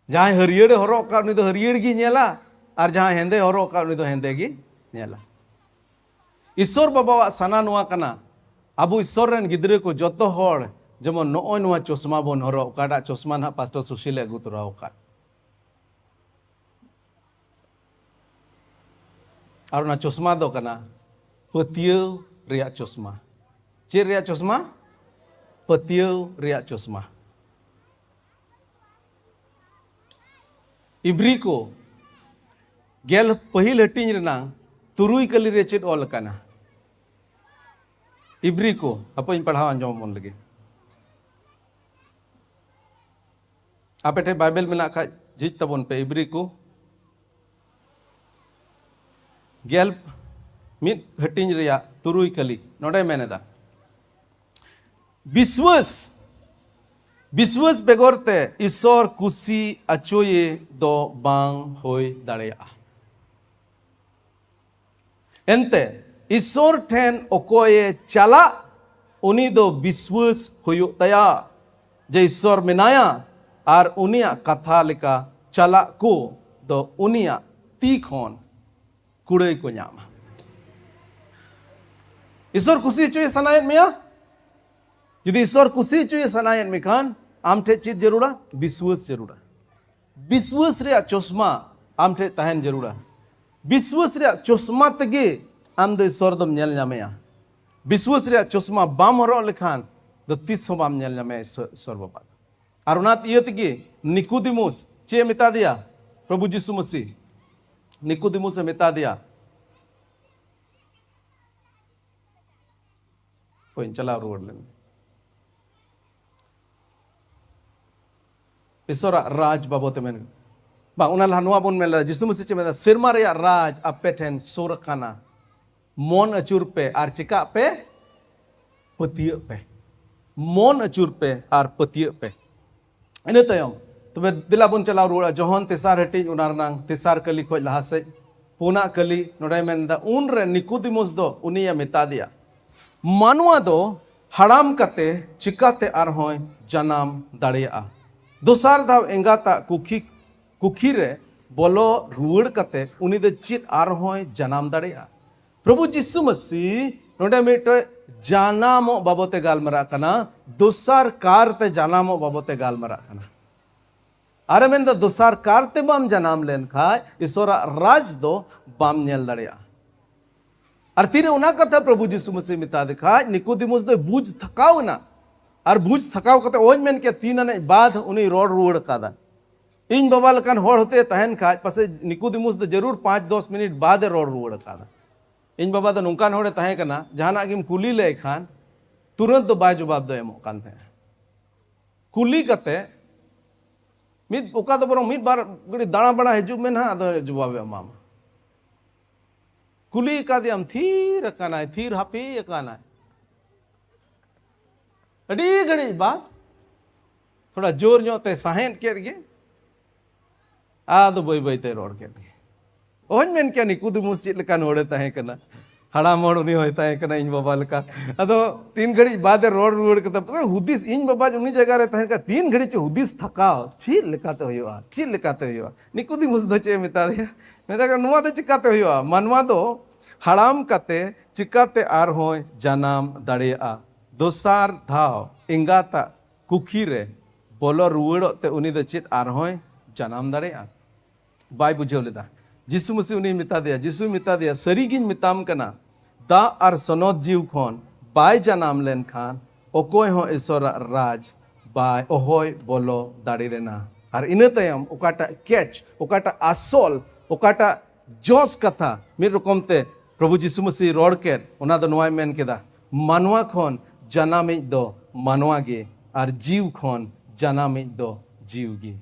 ᱡᱟᱦᱟᱸᱭ ᱦᱟᱹᱨᱭᱟᱹᱲᱮ ᱦᱚᱨᱚᱜ ᱟᱠᱟᱫ, ᱩᱱᱤ ᱫᱚ ᱦᱟᱹᱨᱭᱟᱹᱲ ᱜᱮᱭ ᱧᱮᱞᱟ, ᱟᱨ ᱡᱟᱦᱟᱸᱭ ᱦᱮᱸᱫᱮ ᱦᱚᱨᱚᱜ ᱟᱠᱟᱫ, ᱩᱱᱤ ᱫᱚ ᱦᱮᱸᱫᱮ ᱜᱮᱭ ᱧᱮᱞᱟ᱾ ᱤᱥᱚᱨ ᱵᱟᱵᱟᱣᱟᱜ ᱥᱟᱱᱟ ᱱᱚᱣᱟ ᱠᱟᱱᱟ, ᱟᱵᱚ ᱤᱥᱚᱨ ᱨᱮᱱ ᱜᱤᱫᱽᱨᱟᱹ ᱠᱚ ᱡᱚᱛᱚ ᱦᱚᱲ ᱡᱮᱢᱚᱱ ᱱᱚᱜᱼᱚᱭ ᱱᱚᱣᱟ ᱪᱚᱥᱢᱟ ᱵᱚᱱ ᱦᱚᱨᱚᱜ, ᱚᱠᱟᱴᱟᱜ ᱪᱚᱥᱢᱟ ᱱᱟᱦᱟᱜ ᱯᱟᱥᱴᱚᱨ ᱥᱩᱥᱤᱞᱮ ᱟᱹᱜᱩ ᱛᱚᱨᱟ ᱟᱠᱟᱫ᱾ ᱟᱨ ᱚᱱᱟ ᱪᱚᱥᱢᱟ ᱫᱚ ᱠᱟᱱᱟ ᱯᱟᱹᱛᱭᱟᱹᱣ ᱨᱮᱭᱟᱜ ᱪᱚᱥᱢᱟ᱾ ᱪᱮᱫ ᱨᱮᱭᱟᱜ ᱪᱚᱥᱢᱟ? ᱯᱟᱹᱛᱭᱟᱹᱣ ᱨᱮᱭᱟᱜ ᱪᱚᱥᱢᱟ᱾ ᱤᱵᱨᱤ ᱠᱚ ᱜᱮᱞ ᱯᱟᱹᱦᱤᱞ ᱦᱟᱹᱴᱤᱧ ᱨᱮᱱᱟᱝ ᱛᱩᱨᱩᱭ ᱠᱟᱹᱞᱤ ᱨᱮ ᱪᱮᱫ ᱚᱞ ᱟᱠᱟᱱᱟ? ᱤᱵᱨᱤ ᱠᱚ, ᱦᱟᱯᱳᱭ ᱤᱧ ᱯᱟᱲᱦᱟᱣ ᱟᱸᱡᱚᱢ ᱟᱵᱚᱱ ᱞᱟᱹᱜᱤᱫ᱾ ᱟᱯᱮ ᱴᱷᱮᱱ ᱵᱟᱭᱵᱮᱞ ᱢᱮᱱᱟᱜ ᱠᱷᱟᱡ ᱡᱷᱤᱡ ᱛᱟᱵᱚᱱ ᱯᱮ, ᱤᱵᱨᱤ ᱠᱚ ᱜᱮᱞ ᱢᱤᱫ ᱦᱟᱹᱴᱤᱧ ᱨᱮᱭᱟᱜ ᱛᱩᱨᱩᱭ ᱠᱟᱹᱞᱤ᱾ ᱱᱚᱰᱮᱭ ᱢᱮᱱ ᱮᱫᱟ, ᱵᱤᱥᱣᱟᱹᱥ, ᱵᱤᱥᱣᱟᱹᱥ ᱵᱮᱜᱚᱨ ᱛᱮ ᱤᱥᱚᱨ ᱠᱩᱥᱤ ᱟᱪᱚᱭᱮ ᱫᱚ ᱵᱟᱝ ᱦᱩᱭ ᱫᱟᱲᱮᱭᱟᱜᱼᱟ᱾ ᱮᱱᱛᱮ ᱤᱥᱚᱨ ᱴᱷᱮᱱ ᱚᱠᱚᱭᱮ ᱪᱟᱞᱟᱜ, ᱩᱱᱤ ᱫᱚ ᱵᱤᱥᱣᱟᱹᱥ ᱦᱩᱭᱩᱜ ᱛᱟᱭᱟ ᱡᱮ ᱤᱥᱚᱨ ᱢᱮᱱᱟᱭᱟ, ᱟᱨ ᱩᱱᱤᱭᱟᱜ ᱠᱟᱛᱷᱟ ᱞᱮᱠᱟ ᱪᱟᱞᱟᱜ ᱠᱚ ᱫᱚ ᱩᱱᱤᱭᱟᱜ ᱛᱤ ᱠᱷᱚᱱ ᱠᱩᱲᱟᱹᱭ ᱠᱚ ᱧᱟᱢᱟ᱾ ᱤᱥᱚᱨ ᱠᱩᱥᱤ ᱦᱚᱪᱚᱭᱮ ᱥᱟᱱᱟᱭᱮᱫ ᱢᱮᱭᱟ? ᱡᱩᱫᱤ ᱤᱥᱚᱨ ᱠᱩᱥᱤ ᱦᱚᱪᱚᱭᱮ ᱥᱟᱱᱟᱭᱮᱫ ᱢᱮᱠᱷᱟᱱ, ᱟᱢ ᱴᱷᱮᱱ ᱪᱮᱫ ᱡᱟᱹᱨᱩᱲᱟ? ᱵᱤᱥᱣᱟᱹᱥ ᱡᱟᱹᱨᱩᱲᱟ᱾ ᱵᱤᱥᱣᱟᱹᱥ ᱨᱮᱭᱟᱜ ᱪᱚᱥᱢᱟ ᱟᱢ ᱴᱷᱮᱱ ᱛᱟᱦᱮᱱ ᱡᱟᱹᱨᱩᱲᱟ᱾ ᱵᱤᱥᱣᱟᱹᱥ ᱨᱮᱭᱟᱜ ᱪᱚᱥᱢᱟ ᱛᱮᱜᱮ ᱟᱢ ᱫᱚ ᱤᱥᱚᱨ ᱫᱚᱢ ᱧᱮᱞ ᱧᱟᱢᱮᱭᱟ᱾ ᱵᱤᱥᱣᱟᱹᱥ ᱨᱮᱭᱟᱜ ᱪᱚᱥᱢᱟ ᱵᱟᱢ ᱦᱚᱨᱚᱜ ᱞᱮᱠᱷᱟᱱ ᱫᱚ ᱛᱤᱥ ᱦᱚᱸ ᱵᱟᱢ ᱧᱮᱞ ᱧᱟᱢᱮᱭᱟ ᱤᱥᱚᱨ, ᱤᱥᱚᱨ ᱵᱟᱵᱟ ᱫᱚ᱾ ᱟᱨ ᱚᱱᱟ ᱤᱭᱟᱹ ᱛᱮᱜᱮ ᱱᱤᱠᱩᱫᱤᱢᱩᱥ ᱪᱮᱫ ᱮ ᱢᱮᱛᱟ ᱫᱮᱭᱟ? ᱯᱨᱚᱵᱷᱩ ᱡᱤᱥᱩ ᱢᱟᱹᱥᱤ ᱱᱤᱠᱩᱫᱤᱢᱩᱥ ᱮ ᱢᱮᱛᱟ ᱫᱮᱭᱟ, ᱦᱳᱭ, ᱪᱟᱞᱟᱣ ᱨᱩᱣᱟᱹᱲ ᱞᱮᱱ᱾ ᱤᱥᱚᱨᱟᱜ ᱨᱟᱡᱽ ᱵᱟᱵᱚᱛ ᱮ ᱢᱮᱱ, ᱵᱟᱝ, ᱚᱱᱟ ᱞᱟᱦᱟ ᱱᱚᱣᱟ ᱵᱚᱱ ᱢᱮᱱ ᱞᱮᱫᱟ, ᱡᱤᱥᱩ ᱢᱟᱹᱥᱤ ᱪᱮᱫ ᱢᱮᱱᱫᱟ? "ᱥᱮᱨᱢᱟ ᱨᱮᱭᱟᱜ ᱨᱟᱡᱽ ᱟᱯᱮ ᱴᱷᱮᱱ ᱥᱩᱨ ᱟᱠᱟᱱᱟ, ᱢᱚᱱ ᱟᱹᱪᱩᱨ ᱯᱮ ᱟᱨ ᱪᱮᱠᱟᱜ ᱯᱮ? ᱯᱟᱹᱛᱭᱟᱹᱜ ᱯᱮ᱾ ᱢᱚᱱ ᱟᱹᱪᱩᱨ ᱯᱮ ᱟᱨ ᱯᱟᱹᱛᱭᱟᱹᱜ ᱯᱮ᱾" ᱤᱱᱟᱹ ᱛᱟᱭᱚᱢ ᱛᱚᱵᱮ ᱫᱮᱞᱟ ᱵᱚᱱ ᱪᱟᱞᱟᱣ ᱨᱩᱣᱟᱹᱲᱟ ᱡᱚᱦᱚᱱ ᱛᱮᱥᱟᱨ ᱦᱟᱹᱴᱤᱧ, ᱚᱱᱟ ᱨᱮᱱᱟᱝ ᱛᱮᱥᱟᱨ ᱠᱟᱹᱞᱤ ᱠᱷᱚᱱ ᱞᱟᱦᱟ ᱥᱮᱫ᱾ ᱯᱩᱱᱟᱜ ᱠᱟᱹᱞᱤ ᱱᱚᱰᱮ ᱢᱮᱱᱫᱟ, ᱩᱱᱨᱮ ᱱᱤᱠᱩᱫᱤᱢᱩᱥ ᱫᱚ ᱩᱱᱤᱭᱮ ᱢᱮᱛᱟ ᱫᱮᱭᱟ, "ᱢᱟᱱᱣᱟ ᱫᱚ ᱦᱟᱲᱟᱢ ᱠᱟᱛᱮ ᱪᱤᱠᱟᱛᱮ ᱟᱨᱦᱚᱸᱭ ᱡᱟᱱᱟᱢ ᱫᱟᱲᱮᱭᱟᱜᱼᱟ? ᱫᱚᱥᱟᱨ ᱫᱷᱟᱣ ᱮᱸᱜᱟᱛᱟᱜ ᱠᱩᱠᱷᱤ, ᱠᱩᱠᱷᱤ ᱨᱮ ᱵᱚᱞᱚ ᱨᱩᱣᱟᱹᱲ ᱠᱟᱛᱮ ᱩᱱᱤ ᱫᱚ ᱪᱮᱫ ᱟᱨᱦᱚᱸᱭ ᱡᱟᱱᱟᱢ ᱫᱟᱲᱮᱭᱟᱜᱼᱟ?" ᱯᱨᱚᱵᱷᱩ ᱡᱤᱥᱩ ᱢᱟᱹᱥᱤ ᱱᱚᱰᱮ ᱢᱤᱫᱴᱮᱡ ᱡᱟᱱᱟᱢᱚᱜ ᱵᱟᱵᱚᱛᱮ ᱜᱟᱞᱢᱟᱨᱟᱜ ᱠᱟᱱᱟ, ᱫᱚᱥᱟᱨ ᱠᱟᱨ ᱛᱮ ᱡᱟᱱᱟᱢᱚᱜ ᱵᱟᱵᱚᱛᱮ ᱜᱟᱞᱢᱟᱨᱟᱜ ᱠᱟᱱᱟ᱾ ᱟᱨᱮ ᱢᱮᱱᱫᱟ, ᱫᱚᱥᱟᱨ ᱠᱟᱨ ᱛᱮ ᱵᱟᱢ ᱡᱟᱱᱟᱢ ᱞᱮᱱᱠᱷᱟᱡ ᱤᱥᱚᱨᱟᱜ ᱨᱟᱡᱽ ᱫᱚ ᱵᱟᱢ ᱧᱮᱞ ᱫᱟᱲᱮᱭᱟᱜᱼᱟ᱾ ᱟᱨ ᱛᱤᱨᱮ ᱚᱱᱟ ᱠᱟᱛᱷᱟ ᱯᱨᱚᱵᱷᱩ ᱡᱤᱥᱩ ᱢᱟᱹᱥᱤ ᱢᱮᱛᱟ ᱫᱮ ᱠᱷᱟᱡ, ᱱᱤᱠᱩᱫᱤᱢᱩᱥ ᱫᱚᱭ ᱵᱩᱡᱽ ᱛᱷᱟᱠᱟᱣ ᱮᱱᱟ᱾ ᱟᱨ ᱵᱩᱡᱽ ᱛᱷᱟᱠᱟᱣ ᱠᱟᱛᱮ ᱚᱦᱚᱧ ᱢᱮᱱ ᱠᱮᱭᱟ ᱛᱤᱱ ᱟᱱᱮᱡ ᱵᱟᱫ ᱩᱱᱤ ᱨᱚᱲ ᱨᱩᱣᱟᱹᱲ ᱟᱠᱟᱫᱟ᱾ ᱤᱧ ᱵᱟᱵᱟ ᱞᱮᱠᱟᱱ ᱦᱚᱲ ᱦᱚᱛᱮ ᱛᱟᱦᱮᱱ ᱠᱷᱟᱡ, ᱯᱟᱥᱮᱡ ᱱᱤᱠᱩᱫᱤᱢᱩᱥ ᱫᱚ ᱡᱟᱹᱨᱩᱲ ᱯᱟᱸᱪ ᱫᱚᱥ ᱢᱤᱱᱤᱴ ᱵᱟᱫ ᱮ ᱨᱚᱲ ᱨᱩᱣᱟᱹᱲ ᱟᱠᱟᱫᱟ᱾ ᱤᱧ ᱵᱟᱵᱟ ᱫᱚ ᱱᱚᱝᱠᱟᱱ ᱦᱚᱲᱮ ᱛᱟᱦᱮᱸ ᱠᱟᱱᱟ, ᱡᱟᱦᱟᱱᱟᱜ ᱜᱮᱢ ᱠᱩᱞᱤ ᱞᱮᱭ ᱠᱷᱟᱱ ᱛᱩᱨᱟᱹᱛ ᱫᱚ ᱵᱟᱭ ᱡᱚᱵᱟᱵ ᱫᱚ ᱮᱢᱚᱜ ᱠᱟᱱ ᱛᱟᱦᱮᱸᱱᱟ᱾ ᱠᱩᱞᱤ ᱠᱟᱛᱮ ᱢᱤᱫ, ᱚᱠᱟ ᱫᱚ ᱵᱚᱨᱚᱝ ᱢᱤᱫ ᱵᱟᱨ ᱜᱷᱟᱹᱲᱤ ᱫᱟᱬᱟ ᱵᱟᱲᱟ ᱦᱤᱡᱩᱜ ᱢᱮ ᱱᱟᱦᱟᱜ, ᱟᱫᱚ ᱡᱚᱵᱟᱵᱮ ᱮᱢᱟᱢᱟ᱾ ᱠᱩᱞᱤ ᱟᱠᱟᱫᱮᱭᱟᱢ, ᱛᱷᱤᱨ ᱟᱠᱟᱱᱟᱭ, ᱛᱷᱤᱨ ᱦᱟᱯᱮ ᱟᱠᱟᱱᱟᱭ᱾ ᱟᱹᱰᱤ ᱜᱷᱟᱹᱲᱤᱡ ᱵᱟᱫ ᱛᱷᱚᱲᱟ ᱡᱳᱨ ᱧᱚᱜ ᱛᱮ ᱥᱟᱦᱮᱸᱫ ᱠᱮᱫ ᱜᱮ, ᱟᱫᱚ ᱵᱟᱹᱭ ᱵᱟᱹᱭ ᱛᱮ ᱨᱚᱲ ᱠᱮᱫ ᱜᱮ᱾ ᱚᱦᱚᱧ ᱢᱮᱱ ᱠᱮᱭᱟ ᱱᱤᱠᱩᱫᱤᱢᱩᱥ ᱪᱮᱫ ᱞᱮᱠᱟᱱ ᱦᱚᱲᱮ ᱛᱟᱦᱮᱸ ᱠᱟᱱᱟ᱾ ᱦᱟᱲᱟᱢ ᱦᱚᱲ ᱩᱱᱤ ᱦᱚᱸᱭ ᱛᱟᱦᱮᱸ ᱠᱟᱱᱟ ᱤᱧ ᱵᱟᱵᱟ ᱞᱮᱠᱟ᱾ ᱟᱫᱚ ᱛᱤᱱ ᱜᱷᱟᱹᱲᱤᱡ ᱵᱟᱫᱮ ᱨᱚᱲ ᱨᱩᱣᱟᱹᱲ ᱠᱟᱫᱟ, ᱯᱩᱨᱟᱹ ᱦᱩᱫᱤᱥ, ᱤᱧ ᱵᱟᱵᱟ ᱩᱱᱤ ᱡᱟᱭᱜᱟ ᱨᱮ ᱛᱟᱦᱮᱸ ᱠᱟᱱᱟ, ᱛᱤᱱ ᱜᱷᱟᱹᱲᱤᱡ ᱪᱚ ᱦᱩᱫᱤᱥ ᱛᱷᱟᱠᱟᱣ, ᱪᱮᱫ ᱞᱮᱠᱟᱛᱮ ᱦᱩᱭᱩᱜᱼᱟ, ᱪᱮᱫ ᱞᱮᱠᱟᱛᱮ ᱦᱩᱭᱩᱜᱼᱟ? ᱱᱤᱠᱩᱫᱤᱢᱩᱥ ᱫᱚ ᱪᱮᱫ ᱮ ᱢᱮᱛᱟ ᱫᱮᱭᱟ? ᱢᱮᱛᱟ ᱠᱟᱱᱟ, ᱱᱚᱣᱟ ᱫᱚ ᱪᱤᱠᱟᱛᱮ ᱦᱩᱭᱩᱜᱼᱟ? ᱢᱟᱱᱣᱟ ᱫᱚ ᱦᱟᱲᱟᱢ ᱠᱟᱛᱮ ᱪᱤᱠᱟᱛᱮ ᱟᱨᱦᱚᱸᱭ ᱡᱟᱱᱟᱢ ᱫᱟᱲᱮᱭᱟᱜᱼᱟ? ᱫᱚᱥᱟᱨ ᱫᱷᱟᱣ ᱮᱸᱜᱟᱛᱟᱜ ᱠᱩᱠᱷᱤ ᱨᱮ ᱵᱚᱞᱚ ᱨᱩᱣᱟᱹᱲᱚᱜ ᱛᱮ ᱩᱱᱤ ᱫᱚ ᱪᱮᱫ ᱟᱨᱦᱚᱸᱭ ᱡᱟᱱᱟᱢ ᱫᱟᱲᱮᱭᱟᱜᱼᱟ? ᱵᱟᱭ ᱵᱩᱡᱷᱟᱹᱣ ᱞᱮᱫᱟ᱾ ᱡᱤᱥᱩ ᱢᱟᱹᱥᱤ ᱩᱱᱤᱭ ᱢᱮᱛᱟ ᱫᱮᱭᱟ, ᱡᱤᱥᱩᱭ ᱢᱮᱛᱟ ᱫᱮᱭᱟ, "ᱥᱟᱹᱨᱤᱜᱤᱧ ᱢᱮᱛᱟᱢ ᱠᱟᱱᱟ, ᱫᱟᱜ ᱟᱨ ᱥᱚᱱᱚᱛ ᱡᱤᱣᱤ ᱠᱷᱚᱱ ᱵᱟᱭ ᱡᱟᱱᱟᱢ ᱞᱮᱱᱠᱷᱟᱱ ᱚᱠᱚᱭ ᱦᱚᱸ ᱤᱥᱚᱨᱟᱜ ᱨᱟᱡᱽ ᱵᱟᱭ ᱚᱦᱚᱭ ᱵᱚᱞᱚ ᱫᱟᱲᱮ ᱞᱮᱱᱟ᱾" ᱟᱨ ᱤᱱᱟᱹ ᱛᱟᱭᱚᱢ ᱚᱠᱟᱴᱟᱜ ᱠᱮᱪ, ᱚᱠᱟᱴᱟᱜ ᱟᱥᱚᱞ, ᱚᱠᱟᱴᱟᱜ ᱡᱚᱥ ᱠᱟᱛᱷᱟ ᱢᱤᱫ ᱨᱚᱠᱚᱢ ᱛᱮ ᱯᱨᱚᱵᱷᱩ ᱡᱤᱥᱩ ᱢᱟᱹᱥᱤ ᱨᱚᱲ ᱠᱮᱫ, ᱚᱱᱟ ᱫᱚ ᱱᱚᱣᱟᱭ ᱢᱮᱱ ᱠᱮᱫᱟ, "ᱢᱟᱱᱣᱟ ᱠᱷᱚᱱ ᱡᱟᱱᱟᱢᱤᱡ ᱫᱚ ᱢᱟᱱᱣᱟ ᱜᱮ, ᱟᱨ ᱡᱤᱣ ᱠᱷᱚᱱ ᱡᱟᱱᱟᱢᱤᱡ ᱫᱚ ᱡᱤᱣ ᱜᱮ᱾"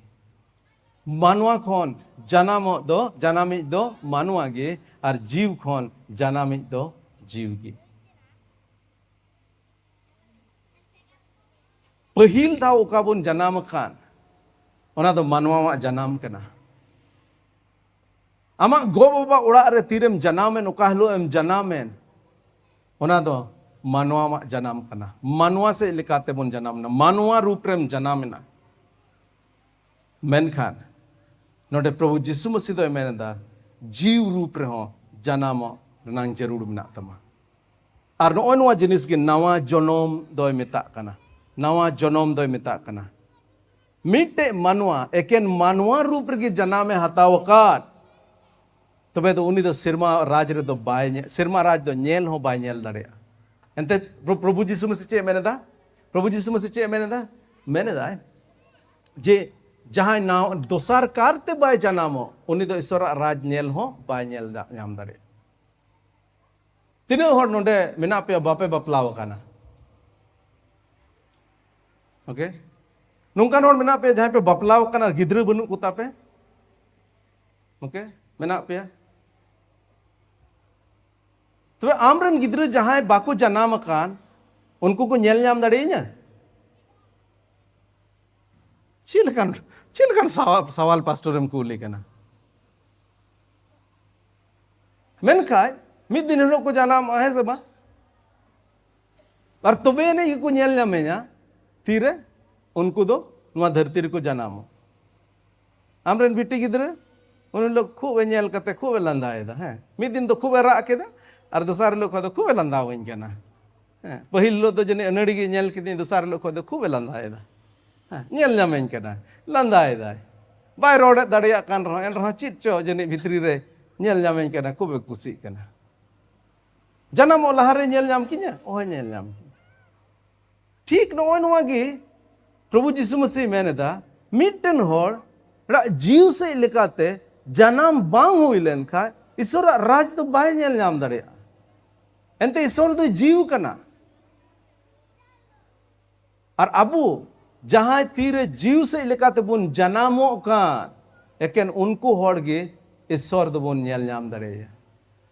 ᱢᱟᱱᱣᱟ ᱠᱷᱚᱱ ᱡᱟᱱᱟᱢᱚᱜ ᱫᱚ, ᱡᱟᱱᱟᱢᱤᱡ ᱫᱚ ᱢᱟᱱᱣᱟ ᱜᱮ, ᱟᱨ ᱡᱤᱣ ᱠᱷᱚᱱ ᱡᱟᱱᱟᱢᱤᱡ ᱫᱚ ᱡᱤᱣ ᱜᱮ᱾ ᱯᱟᱹᱦᱤᱞ ᱫᱷᱟᱣ ᱚᱠᱟ ᱵᱚᱱ ᱡᱟᱱᱟᱢ ᱟᱠᱟᱱ, ᱚᱱᱟ ᱫᱚ ᱢᱟᱱᱣᱟᱣᱟᱜ ᱡᱟᱱᱟᱢ ᱠᱟᱱᱟ᱾ ᱟᱢᱟᱜ ᱜᱚ-ᱵᱟᱵᱟ ᱚᱲᱟᱜ ᱨᱮ ᱛᱤᱨᱮᱢ ᱡᱟᱱᱟᱢᱮᱱ, ᱚᱠᱟ ᱦᱤᱞᱳᱜ ᱮᱢ ᱡᱟᱱᱟᱢᱮᱱ, ᱚᱱᱟ ᱫᱚ ᱢᱟᱱᱣᱟᱣᱟᱜ ᱡᱟᱱᱟᱢ ᱠᱟᱱᱟ᱾ ᱢᱟᱱᱣᱟ ᱥᱮᱫ ᱞᱮᱠᱟᱛᱮ ᱵᱚᱱ ᱡᱟᱱᱟᱢ ᱮᱱᱟ, ᱢᱟᱱᱣᱟ ᱨᱩᱯ ᱨᱮᱢ ᱡᱟᱱᱟᱢ ᱮᱱᱟ᱾ ᱢᱮᱱᱠᱷᱟᱱ ᱱᱚᱰᱮ ᱯᱨᱚᱵᱷᱩ ᱡᱤᱥᱩ ᱢᱟᱹᱥᱤ ᱫᱚᱭ ᱢᱮᱱ ᱮᱫᱟ, ᱡᱤᱣ ᱨᱩᱯ ᱨᱮᱦᱚᱸ ᱡᱟᱱᱟᱢᱚᱜ ᱨᱮᱱᱟᱝ ᱡᱟᱹᱨᱩᱲ ᱢᱮᱱᱟᱜ ᱛᱟᱢᱟ᱾ ᱟᱨ ᱱᱚᱜᱼᱚᱭ ᱱᱚᱣᱟ ᱡᱤᱱᱤᱥ ᱜᱮ ᱱᱟᱣᱟ ᱡᱚᱱᱚᱢ ᱫᱚᱭ ᱢᱮᱛᱟᱜ ᱠᱟᱱᱟ᱾ ᱱᱟᱣᱟ ᱡᱚᱱᱚᱢ ᱫᱚᱭ ᱢᱮᱛᱟᱜ ᱠᱟᱱᱟ᱾ ᱢᱤᱫᱴᱮᱡ ᱢᱟᱱᱣᱟ, ᱮᱠᱮᱱ ᱢᱟᱱᱣᱟ ᱨᱩᱯ ᱨᱮᱜᱮ ᱡᱟᱱᱟᱢᱮ ᱦᱟᱛᱟᱣ ᱟᱠᱟᱫ, ᱛᱚᱵᱮ ᱫᱚ ᱩᱱᱤ ᱫᱚ ᱥᱮᱨᱢᱟ ᱨᱟᱡᱽ ᱨᱮᱫᱚ ᱵᱟᱭ ᱧᱮ-, ᱥᱮᱨᱢᱟ ᱨᱟᱡᱽ ᱫᱚ ᱧᱮᱞ ᱦᱚᱸ ᱵᱟᱭ ᱧᱮᱞ ᱫᱟᱲᱮᱭᱟᱜᱼᱟ᱾ ᱮᱱᱛᱮ ᱯᱨᱚ-, ᱯᱨᱚᱵᱷᱩ ᱡᱤᱥᱩ ᱢᱟᱹᱥᱤ ᱪᱮᱫ ᱮ ᱢᱮᱱ ᱮᱫᱟ? ᱯᱨᱚᱵᱷᱩ ᱡᱤᱥᱩ ᱢᱟᱹᱥᱤ ᱪᱮᱫ ᱮ ᱢᱮᱱ ᱮᱫᱟ? ᱢᱮᱱ ᱮᱫᱟᱭ ᱡᱮ ᱡᱟᱦᱟᱸᱭ ᱱᱟᱣᱟ, ᱫᱚᱥᱟᱨ ᱠᱟᱨ ᱛᱮ ᱵᱟᱭ ᱡᱟᱱᱟᱢᱚᱜ, ᱩᱱᱤ ᱫᱚ ᱤᱥᱚᱨᱟᱜ ᱨᱟᱡᱽ ᱧᱮᱞ ᱦᱚᱸ ᱵᱟᱭ ᱧᱮᱞ ᱫᱟ-, ᱧᱟᱢ ᱫᱟᱲᱮᱭᱟᱜᱼᱟ᱾ ᱛᱤᱱᱟᱹᱜ ᱦᱚᱲ ᱱᱚᱰᱮ ᱢᱮᱱᱟᱜ ᱯᱮᱭᱟ ᱵᱟᱯᱮ ᱵᱟᱯᱞᱟᱣ ᱟᱠᱟᱱᱟ? ᱳᱠᱮ, ᱱᱚᱝᱠᱟᱱ ᱦᱚᱲ ᱢᱮᱱᱟᱜ ᱯᱮᱭᱟ ᱡᱟᱦᱟᱸᱭ ᱯᱮ ᱵᱟᱯᱞᱟᱣ ᱟᱠᱟᱱᱟ, ᱜᱤᱫᱽᱨᱟᱹ ᱵᱟᱹᱱᱩᱜ ᱠᱚ ᱛᱟᱯᱮ? ᱳᱠᱮ, ᱢᱮᱱᱟᱜ ᱯᱮᱭᱟ᱾ ᱛᱚᱵᱮ ᱟᱢᱨᱮᱱ ᱜᱤᱫᱽᱨᱟᱹ ᱡᱟᱦᱟᱸᱭ ᱵᱟᱠᱚ ᱡᱟᱱᱟᱢ ᱟᱠᱟᱱ, ᱩᱱᱠᱩ ᱠᱚ ᱧᱮᱞ ᱧᱟᱢ ᱫᱟᱲᱮᱭᱟᱹᱧᱟ? ᱪᱮᱫ ᱞᱮᱠᱟᱱ, ᱪᱮᱫ ᱞᱮᱠᱟᱱ ᱥᱟᱣᱟ-, ᱥᱟᱣᱟᱞ ᱯᱟᱥᱴᱚᱨᱮᱢ ᱠᱩᱞᱤ ᱠᱟᱱᱟ? ᱢᱮᱱᱠᱷᱟᱡ ᱢᱤᱫ ᱫᱤᱱ ᱦᱤᱞᱳᱜ ᱠᱚ ᱡᱟᱱᱟᱢᱚᱜᱼᱟ, ᱦᱮᱸ ᱥᱮ ᱵᱟᱝ? ᱟᱨ ᱛᱚᱵᱮ ᱟᱹᱱᱤᱡ ᱜᱮᱠᱚ ᱧᱮᱞ ᱧᱟᱢᱮᱧᱟ᱾ ᱛᱤᱨᱮ? ᱩᱱᱠᱩ ᱫᱚ ᱱᱚᱣᱟ ᱫᱷᱟᱹᱨᱛᱤ ᱨᱮᱠᱚ ᱡᱟᱱᱟᱢᱚᱜ᱾ ᱟᱢᱨᱮᱱ ᱵᱤᱴᱤ ᱜᱤᱫᱽᱨᱟᱹ ᱩᱱ ᱦᱤᱞᱳᱜ ᱠᱷᱩᱵ ᱮ ᱧᱮᱞ ᱠᱟᱛᱮ ᱠᱷᱩᱵ ᱮ ᱞᱟᱸᱫᱟᱭᱮᱫᱟ, ᱦᱮᱸ, ᱢᱤᱫ ᱫᱤᱱ ᱫᱚ ᱠᱷᱩᱵ ᱮ ᱨᱟᱜ ᱠᱮᱫᱟ, ᱟᱨ ᱫᱚᱥᱟᱨ ᱦᱤᱞᱳᱜ ᱠᱷᱚᱱ ᱫᱚ ᱠᱷᱩᱵ ᱮ ᱞᱟᱸᱫᱟᱣᱟᱹᱧ ᱠᱟᱱᱟ᱾ ᱦᱮᱸ, ᱯᱟᱹᱦᱤᱞ ᱦᱤᱞᱳᱜ ᱫᱚ ᱡᱟᱹᱱᱤᱡ ᱟᱹᱱᱟᱹᱲᱤ ᱜᱮ ᱧᱮᱞ ᱠᱤᱫᱤᱧ, ᱫᱚᱥᱟᱨ ᱦᱤᱞᱳᱜ ᱠᱷᱚᱱ ᱫᱚ ᱠᱷᱩᱵ ᱮ ᱞᱟᱸᱫᱟᱭᱮᱫᱟ᱾ ᱦᱮᱸ, ᱧᱮᱞ ᱧᱟᱢᱮᱧ ᱠᱟᱱᱟ, ᱞᱟᱸᱫᱟᱭᱮᱫᱟᱭ, ᱵᱟᱭ ᱨᱚᱲᱮᱫ ᱫᱟᱲᱮᱭᱟᱜ ᱠᱟᱱ ᱨᱮᱦᱚᱸ, ᱮᱱ ᱨᱮᱦᱚᱸ ᱪᱮᱫ ᱪᱚ ᱡᱟᱹᱱᱤᱡ ᱵᱷᱤᱛᱨᱤ ᱨᱮ ᱧᱮᱞ ᱧᱟᱢᱮᱧ ᱠᱟᱱᱟ, ᱠᱷᱩᱵ ᱮ ᱠᱩᱥᱤᱜ ᱠᱟᱱᱟ᱾ ᱡᱟᱱᱟᱢᱚᱜ ᱞᱟᱦᱟᱨᱮ ᱧᱮᱞ ᱧᱟᱢ ᱠᱤᱧᱟ? ᱚᱦᱚᱭ ᱧᱮᱞ ᱧᱟᱢ ᱠᱤᱧᱟ᱾ ᱴᱷᱤᱠ ᱱᱚᱜᱼᱚᱭ ᱱᱚᱣᱟ ᱜᱮ ᱯᱨᱚᱵᱷᱩ ᱡᱤᱥᱩ ᱢᱟᱹᱥᱤᱦ ᱢᱮᱱ ᱮᱫᱟ, ᱢᱤᱫᱴᱮᱱ ᱦᱚᱲ ᱟᱜ ᱡᱤᱣ ᱥᱮᱫ ᱞᱮᱠᱟᱛᱮ ᱡᱟᱱᱟᱢ ᱵᱟᱝ ᱦᱩᱭ ᱞᱮᱱᱠᱷᱟᱱ ᱤᱥᱚᱨᱟᱜ ᱨᱟᱡᱽ ᱫᱚ ᱵᱟᱭ ᱧᱮᱞ ᱧᱟᱢ ᱫᱟᱲᱮᱭᱟᱜᱼᱟ᱾ ᱮᱱᱛᱮ ᱤᱥᱚᱨ ᱫᱚᱭ ᱡᱤᱣ ᱠᱟᱱᱟ᱾ ᱟᱨ ᱟᱵᱚ ᱡᱟᱦᱟᱸᱭ ᱛᱤᱨᱮ ᱡᱤᱣ ᱥᱮᱫ ᱞᱮᱠᱟᱛᱮᱵᱚᱱ ᱡᱟᱱᱟᱢᱚᱜ ᱠᱟᱱ, ᱮᱠᱮᱱ ᱩᱱᱠᱩ ᱦᱚᱲ ᱜᱮ ᱤᱥᱚᱨ ᱫᱚᱵᱚᱱ ᱧᱮᱞ ᱧᱟᱢ ᱫᱟᱲᱮᱭᱟᱭᱟ᱾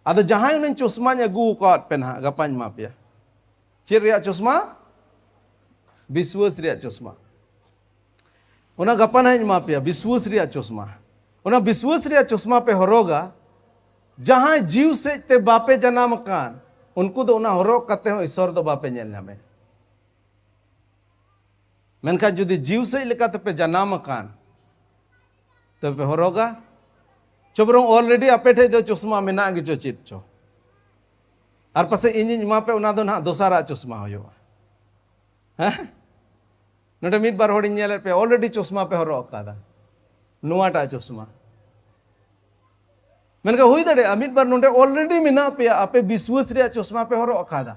ᱟᱫᱚ ᱡᱟᱦᱟᱸᱭ ᱚᱱᱮᱧ ᱪᱚᱥᱢᱟᱧ ᱟᱹᱜᱩ ᱟᱠᱟᱫ ᱯᱮ ᱱᱟᱦᱟᱜ, ᱜᱟᱯᱟᱧ ᱮᱢᱟ ᱯᱮᱭᱟ᱾ ᱪᱮᱫ ᱨᱮᱭᱟᱜ ᱪᱚᱥᱢᱟ? ᱵᱤᱥᱣᱟᱹᱥ ᱨᱮᱭᱟᱜ ᱪᱚᱥᱢᱟ᱾ ᱚᱱᱟ ᱜᱟᱯᱟ ᱱᱟᱦᱟᱜ ᱤᱧ ᱮᱢᱟ ᱯᱮᱭᱟ, ᱵᱤᱥᱣᱟᱹᱥ ᱨᱮᱭᱟᱜ ᱪᱚᱥᱢᱟ᱾ ᱚᱱᱟ ᱵᱤᱥᱣᱟᱹᱥ ᱨᱮᱭᱟᱜ ᱪᱚᱥᱢᱟ ᱯᱮ ᱦᱚᱨᱚᱜᱟ᱾ ᱡᱟᱦᱟᱸᱭ ᱡᱤᱣ ᱥᱮᱫ ᱛᱮ ᱵᱟᱯᱮ ᱡᱟᱱᱟᱢ ᱟᱠᱟᱱ, ᱩᱱᱠᱩ ᱫᱚ ᱚᱱᱟ ᱦᱚᱨᱚᱜ ᱠᱟᱛᱮ ᱦᱚᱸ ᱤᱥᱚᱨ ᱫᱚ ᱵᱟᱯᱮ ᱧᱮᱞ ᱧᱟᱢᱮᱭᱟ᱾ ᱢᱮᱱᱠᱷᱟᱱ ᱡᱩᱫᱤ ᱡᱤᱣ ᱥᱮᱫ ᱞᱮᱠᱟ ᱛᱮᱯᱮ ᱡᱟᱱᱟᱢ ᱟᱠᱟᱱ, ᱛᱚᱵᱮ ᱯᱮ ᱦᱚᱨᱚᱜᱟ᱾ ᱪᱚ ᱵᱚᱨᱚᱝ already ᱟᱯᱮ ᱴᱷᱮᱡ ᱫᱚ ᱪᱚᱥᱢᱟ ᱢᱮᱱᱟᱜ ᱜᱮᱪᱚ ᱪᱮᱫ ᱪᱚ, ᱟᱨ ᱯᱟᱥᱮᱡ ᱤᱧᱤᱧ ᱮᱢᱟ ᱯᱮ, ᱚᱱᱟ ᱫᱚ ᱱᱟᱦᱟᱜ ᱫᱚᱥᱟᱨᱟᱜ ᱪᱚᱥᱢᱟ ᱦᱩᱭᱩᱜᱼᱟ᱾ ᱦᱮᱸ? ᱱᱚᱰᱮ ᱢᱤᱫ ᱵᱟᱨ ᱦᱚᱲᱤᱧ ᱧᱮᱞᱮᱫ ᱯᱮᱭᱟ, already ᱪᱚᱥᱢᱟ ᱯᱮ ᱦᱚᱨᱚᱜ ᱟᱠᱟᱫᱟ, ᱱᱚᱣᱟᱴᱟᱜ ᱪᱚᱥᱢᱟ᱾ ᱢᱮᱱᱠᱷᱟᱱ ᱦᱩᱭ ᱫᱟᱲᱮᱭᱟᱜᱼᱟ, ᱢᱤᱫ ᱵᱟᱨ ᱱᱚᱰᱮ already ᱢᱮᱱᱟᱜ ᱯᱮᱭᱟ, ᱟᱯᱮ ᱵᱤᱥᱣᱟᱹᱥ ᱨᱮᱭᱟᱜ ᱪᱚᱥᱢᱟ ᱯᱮ ᱦᱚᱨᱚᱜ ᱟᱠᱟᱫᱟ,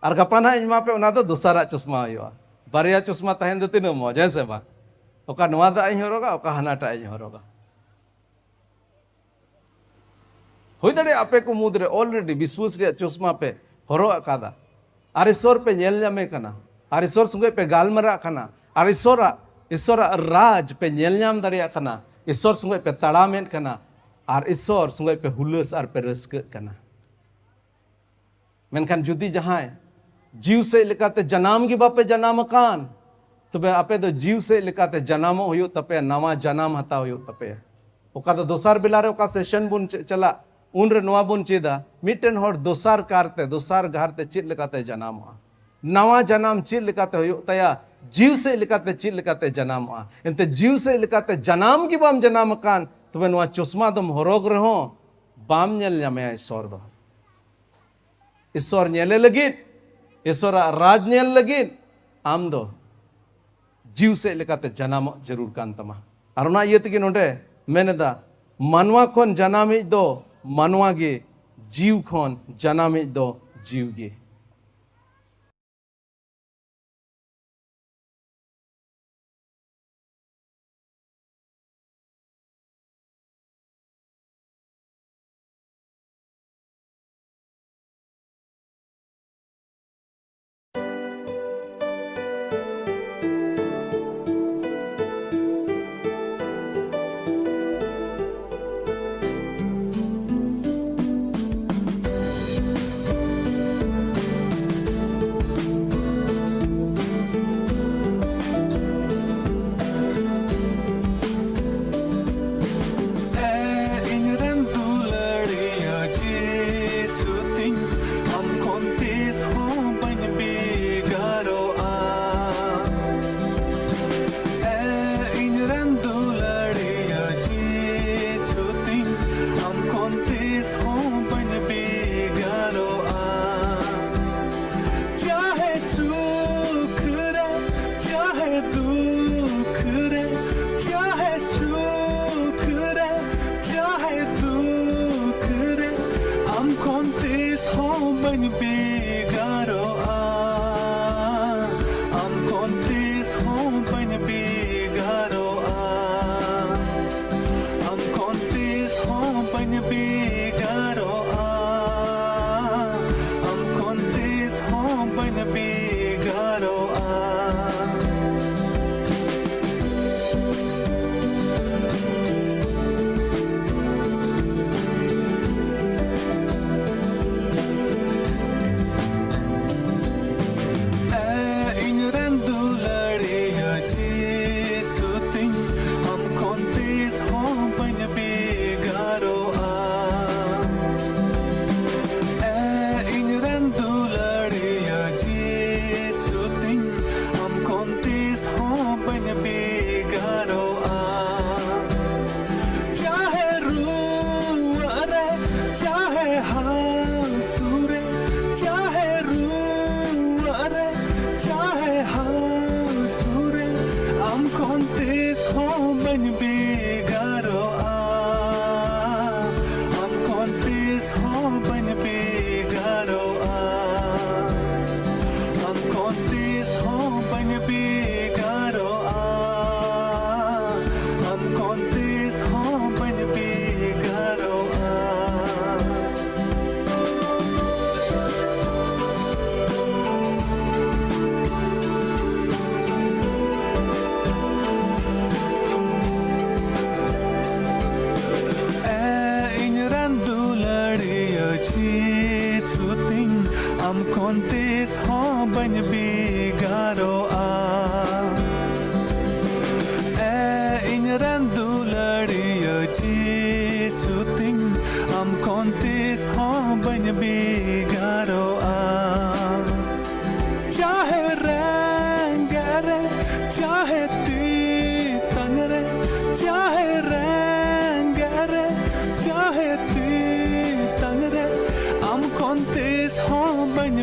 ᱟᱨ ᱜᱟᱯᱟ ᱱᱟᱦᱟᱜ ᱤᱧ ᱮᱢᱟ ᱯᱮ, ᱚᱱᱟ ᱫᱚ ᱫᱚᱥᱟᱨᱟᱜ ᱪᱚᱥᱢᱟ ᱦᱩᱭᱩᱜᱼᱟ᱾ ᱵᱟᱨᱭᱟ ᱪᱚᱥᱢᱟ ᱛᱟᱦᱮᱱ ᱫᱚ ᱛᱤᱱᱟᱹᱜ ᱢᱚᱡᱽ, ᱦᱮᱸ ᱥᱮ ᱵᱟᱝ? ᱚᱠᱟ ᱱᱚᱣᱟ ᱫᱟᱜ ᱤᱧ ᱦᱚᱨᱚᱜᱟ, ᱚᱠᱟ ᱦᱟᱱᱟᱴᱟᱜ ᱤᱧ ᱦᱚᱨᱚᱜᱟ᱾ ᱦᱩᱭ ᱫᱟᱲᱮᱭᱟᱜᱼᱟ, ᱟᱯᱮ ᱠᱚ ᱢᱩᱫᱽᱨᱮ already ᱵᱤᱥᱣᱟᱹᱥ ᱨᱮᱭᱟᱜ ᱪᱚᱥᱢᱟ ᱯᱮ ᱦᱚᱨᱚᱜ ᱟᱠᱟᱫᱟ, ᱟᱨ ᱤᱥᱚᱨ ᱯᱮ ᱧᱮᱞ ᱧᱟᱢᱮ ᱠᱟᱱᱟ, ᱟᱨ ᱤᱥᱚᱨ ᱥᱚᱸᱜᱮ ᱯᱮ ᱜᱟᱞᱢᱟᱨᱟᱜ ᱠᱟᱱᱟ, ᱟᱨ ᱤᱥᱚᱨᱟᱜ, ᱤᱥᱚᱨᱟᱜ ᱨᱟᱡᱽ ᱯᱮ ᱧᱮᱞ ᱧᱟᱢ ᱫᱟᱲᱮᱭᱟᱜ ᱠᱟᱱᱟ, ᱤᱥᱚᱨ ᱥᱚᱸᱜᱮ ᱯᱮ ᱛᱟᱲᱟᱢᱮᱫ ᱠᱟᱱᱟ, ᱟᱨ ᱤᱥᱚᱨ ᱥᱚᱸᱜᱮ ᱯᱮ ᱦᱩᱞᱟᱹᱥ ᱟᱨ ᱯᱮ ᱨᱟᱹᱥᱠᱟᱹᱜ ᱠᱟᱱᱟ᱾ ᱢᱮᱱᱠᱷᱟᱱ ᱡᱩᱫᱤ ᱡᱟᱦᱟᱸᱭ ᱡᱤᱣ ᱥᱮᱫ ᱞᱮᱠᱟᱛᱮ ᱡᱟᱱᱟᱢ ᱜᱮ ᱵᱟᱯᱮ ᱡᱟᱱᱟᱢ ᱟᱠᱟᱱ, ᱛᱚᱵᱮ ᱟᱯᱮ ᱫᱚ ᱡᱤᱣ ᱥᱮᱫ ᱞᱮᱠᱟᱛᱮ ᱡᱟᱱᱟᱢᱚᱜ ᱦᱩᱭᱩᱜ ᱛᱟᱯᱮᱭᱟ, ᱱᱟᱣᱟ ᱡᱟᱱᱟᱢ ᱦᱟᱛᱟᱣ ᱦᱩᱭᱩᱜ ᱛᱟᱯᱮᱭᱟ᱾ ᱚᱠᱟ ᱫᱚ ᱫᱚᱥᱟᱨ ᱵᱮᱞᱟ ᱨᱮ ᱚᱠᱟ ᱥᱮᱥᱚᱱ ᱵᱚᱱ ᱪᱮ-, ᱪᱟᱞᱟᱜ, ᱩᱱᱨᱮ ᱱᱚᱣᱟ ᱵᱚᱱ ᱪᱮᱫᱟ, ᱢᱤᱫᱴᱮᱱ ᱦᱚᱲ ᱫᱚᱥᱟᱨ ᱠᱟᱨᱛᱮ, ᱫᱚᱥᱟᱨ ᱜᱷᱟᱨᱛᱮ ᱪᱮᱫ ᱞᱮᱠᱟᱛᱮ ᱡᱟᱱᱟᱢᱚᱜᱼᱟ, ᱱᱟᱣᱟ ᱡᱟᱱᱟᱢ ᱪᱮᱫ ᱞᱮᱠᱟᱛᱮ ᱦᱩᱭᱩᱜ ᱛᱟᱭᱟ, ᱡᱤᱣ ᱥᱮᱫ ᱞᱮᱠᱟᱛᱮ ᱪᱮᱫ ᱞᱮᱠᱟᱛᱮ ᱡᱟᱱᱟᱢᱚᱜᱼᱟ᱾ ᱮᱱᱛᱮ ᱡᱤᱣ ᱥᱮᱫ ᱞᱮᱠᱟᱛᱮ ᱡᱟᱱᱟᱢ ᱜᱮ ᱵᱟᱢ ᱡᱟᱱᱟᱢ ᱟᱠᱟᱱ, ᱛᱚᱵᱮ ᱱᱚᱣᱟ ᱪᱚᱥᱢᱟ ᱫᱚᱢ ᱦᱚᱨᱚᱜᱽ ᱨᱮᱦᱚᱸ ᱵᱟᱢ ᱧᱮᱞ ᱧᱟᱢᱮᱭᱟ ᱤᱥᱚᱨ ᱫᱚ᱾ ᱤᱥᱥᱚᱨ ᱧᱮᱞᱮ ᱞᱟᱹᱜᱤᱫ, ᱤᱥᱥᱚᱨᱟᱜ ᱨᱟᱡᱽ ᱧᱮᱞ ᱞᱟᱹᱜᱤᱫ ᱟᱢ ᱫᱚ ᱡᱤᱣ ᱥᱮᱫ ᱞᱮᱠᱟᱛᱮ ᱡᱟᱱᱟᱢᱚᱜ ᱡᱟᱹᱨᱩᱲ ᱠᱟᱱ ᱛᱟᱢᱟ᱾ ᱟᱨ ᱚᱱᱟ ᱤᱭᱟᱹ ᱛᱮᱜᱮ ᱱᱚᱰᱮ ᱢᱮᱱ ᱮᱫᱟ, ᱢᱟᱱᱣᱟ ᱠᱷᱚᱱ ᱡᱟᱱᱟᱢᱤᱡ ᱫᱚ ᱢᱟᱱᱣᱟ ᱜᱮ, ᱡᱤᱣ ᱠᱷᱚᱱ ᱡᱟᱱᱟᱢᱤᱡ ᱫᱚ ᱡᱤᱣ ᱜᱮ᱾ ᱮ ᱤᱧ ᱨᱮᱱ ᱫᱩᱞᱟᱹᱲᱤᱭᱟᱹ ᱡᱤᱥᱩ ᱛᱤᱧ, ᱟᱢ ᱠᱷᱚᱱ ᱛᱤᱥ ᱦᱚᱸ ᱵᱟᱹᱧ ᱵᱷᱮᱜᱟᱨᱚᱜᱼᱟ᱾ ᱮ ᱤᱧ ᱨᱮᱱ ᱫᱩᱞᱟᱹᱲᱤᱭᱟᱹ ᱡᱤᱥᱩ ᱛᱤᱧ, ᱟᱢ ᱠᱷᱚᱱ ᱛᱤᱥ ᱦᱚᱸ ᱵᱟᱹᱧ ᱵᱷᱮᱜᱟᱨᱚᱜᱼᱟ᱾ ᱪᱟᱦᱮ ᱥᱩᱠ ᱨᱮ, ᱪᱟᱦᱮ ᱫᱩᱠ ᱨᱮ, ᱪᱟᱦᱮ ᱥᱩᱠ ᱨᱮ, ᱪᱟᱦᱮ ᱫᱩᱠ ᱨᱮ, ᱟᱢ ᱠᱷᱚᱱ ᱛᱤᱥ ᱦᱚᱸ ᱵᱟᱹᱧ ᱵᱷᱮᱜᱟᱨᱚᱜᱼᱟ᱾ ᱟᱢ ᱠᱷᱚᱱ ᱛᱤᱥ ᱦᱚᱸ ᱵᱟᱹᱧ ᱵᱷᱮᱜᱟᱨᱚᱜᱼᱟ᱾ ᱟᱢ ᱠᱷᱚᱱ ᱛᱤᱥ ᱦᱚᱸ ᱵᱟᱹᱧ ᱵᱷᱮᱜᱟᱨᱚᱜᱼᱟ᱾ ᱟᱢ ᱠᱷᱚᱱ ᱛᱤᱥ ᱦᱚᱸ ᱵᱟᱹᱧ ᱵᱷᱮᱜᱟᱨᱚᱜᱼᱟ᱾ ᱪᱟᱦᱮ ᱨᱩᱣᱟᱹᱜ ᱨᱮ, ᱪᱟᱦᱮ ᱦᱟᱹᱥᱩ ᱨᱮ, ᱟᱢ ᱠᱷᱚᱱ ᱛᱤᱥ ᱦᱚᱸ ᱵᱟᱹᱧ ᱵᱮᱜᱟᱨᱚᱜᱼᱟ᱾ ᱟᱢ ᱠᱷᱚᱱ ᱛᱤᱥ ᱦᱚᱸ ᱵᱟᱹᱧ ᱵᱮᱜᱟᱨᱚᱜᱼᱟ᱾ ᱟᱢ ᱠᱷᱚᱱ ᱛᱤᱥ ᱦᱚᱸ ᱵᱟᱹᱧ ᱵᱮᱜᱟᱨᱚᱜᱼᱟ᱾ ᱟᱢ ᱠᱷᱚᱱ ᱛᱤᱥ ᱦᱚᱸ ᱵᱟᱹᱧ ᱵᱮᱜᱟᱨᱚᱜᱼᱟ᱾ ᱮ ᱤᱧ ᱨᱮᱱ ᱫᱩᱞᱟᱹᱲᱤᱭᱟᱹ ᱡᱤᱥᱩ ᱛᱤᱧ, ᱟᱢ ᱠᱷᱚᱱ ᱛᱤᱥ ᱦᱚᱸ ᱵᱟᱹᱧ ᱵᱮᱜᱟᱨᱚᱜᱼᱟ᱾ ᱮ ᱤᱧ ᱨᱮᱱ ᱫᱩᱞᱟᱹᱲᱤᱭᱟᱹ ᱡᱤᱥᱩ ᱛᱤᱧ, ᱟᱢ ᱠᱷᱚᱱ ᱛᱤᱥ ᱦᱚᱸ ᱵᱟᱹᱧ ᱵᱮᱜᱟᱨᱚᱜᱼᱟ᱾ ᱪᱟᱦᱮ ᱨᱮᱸᱜᱮᱡ ᱨᱮ, ᱪᱟᱦᱮ ᱛᱮᱛᱟᱝ ᱨᱮ, ᱪᱟᱦᱮ ᱨᱮᱸᱜᱮᱡ ᱨᱮ, ᱪᱟᱦᱮ ᱛᱮᱛᱟᱝ ᱨᱮ, ᱟᱢ ᱠᱷᱚᱱ ᱛᱤᱥ ᱦᱚᱸ ᱵᱟᱹᱧ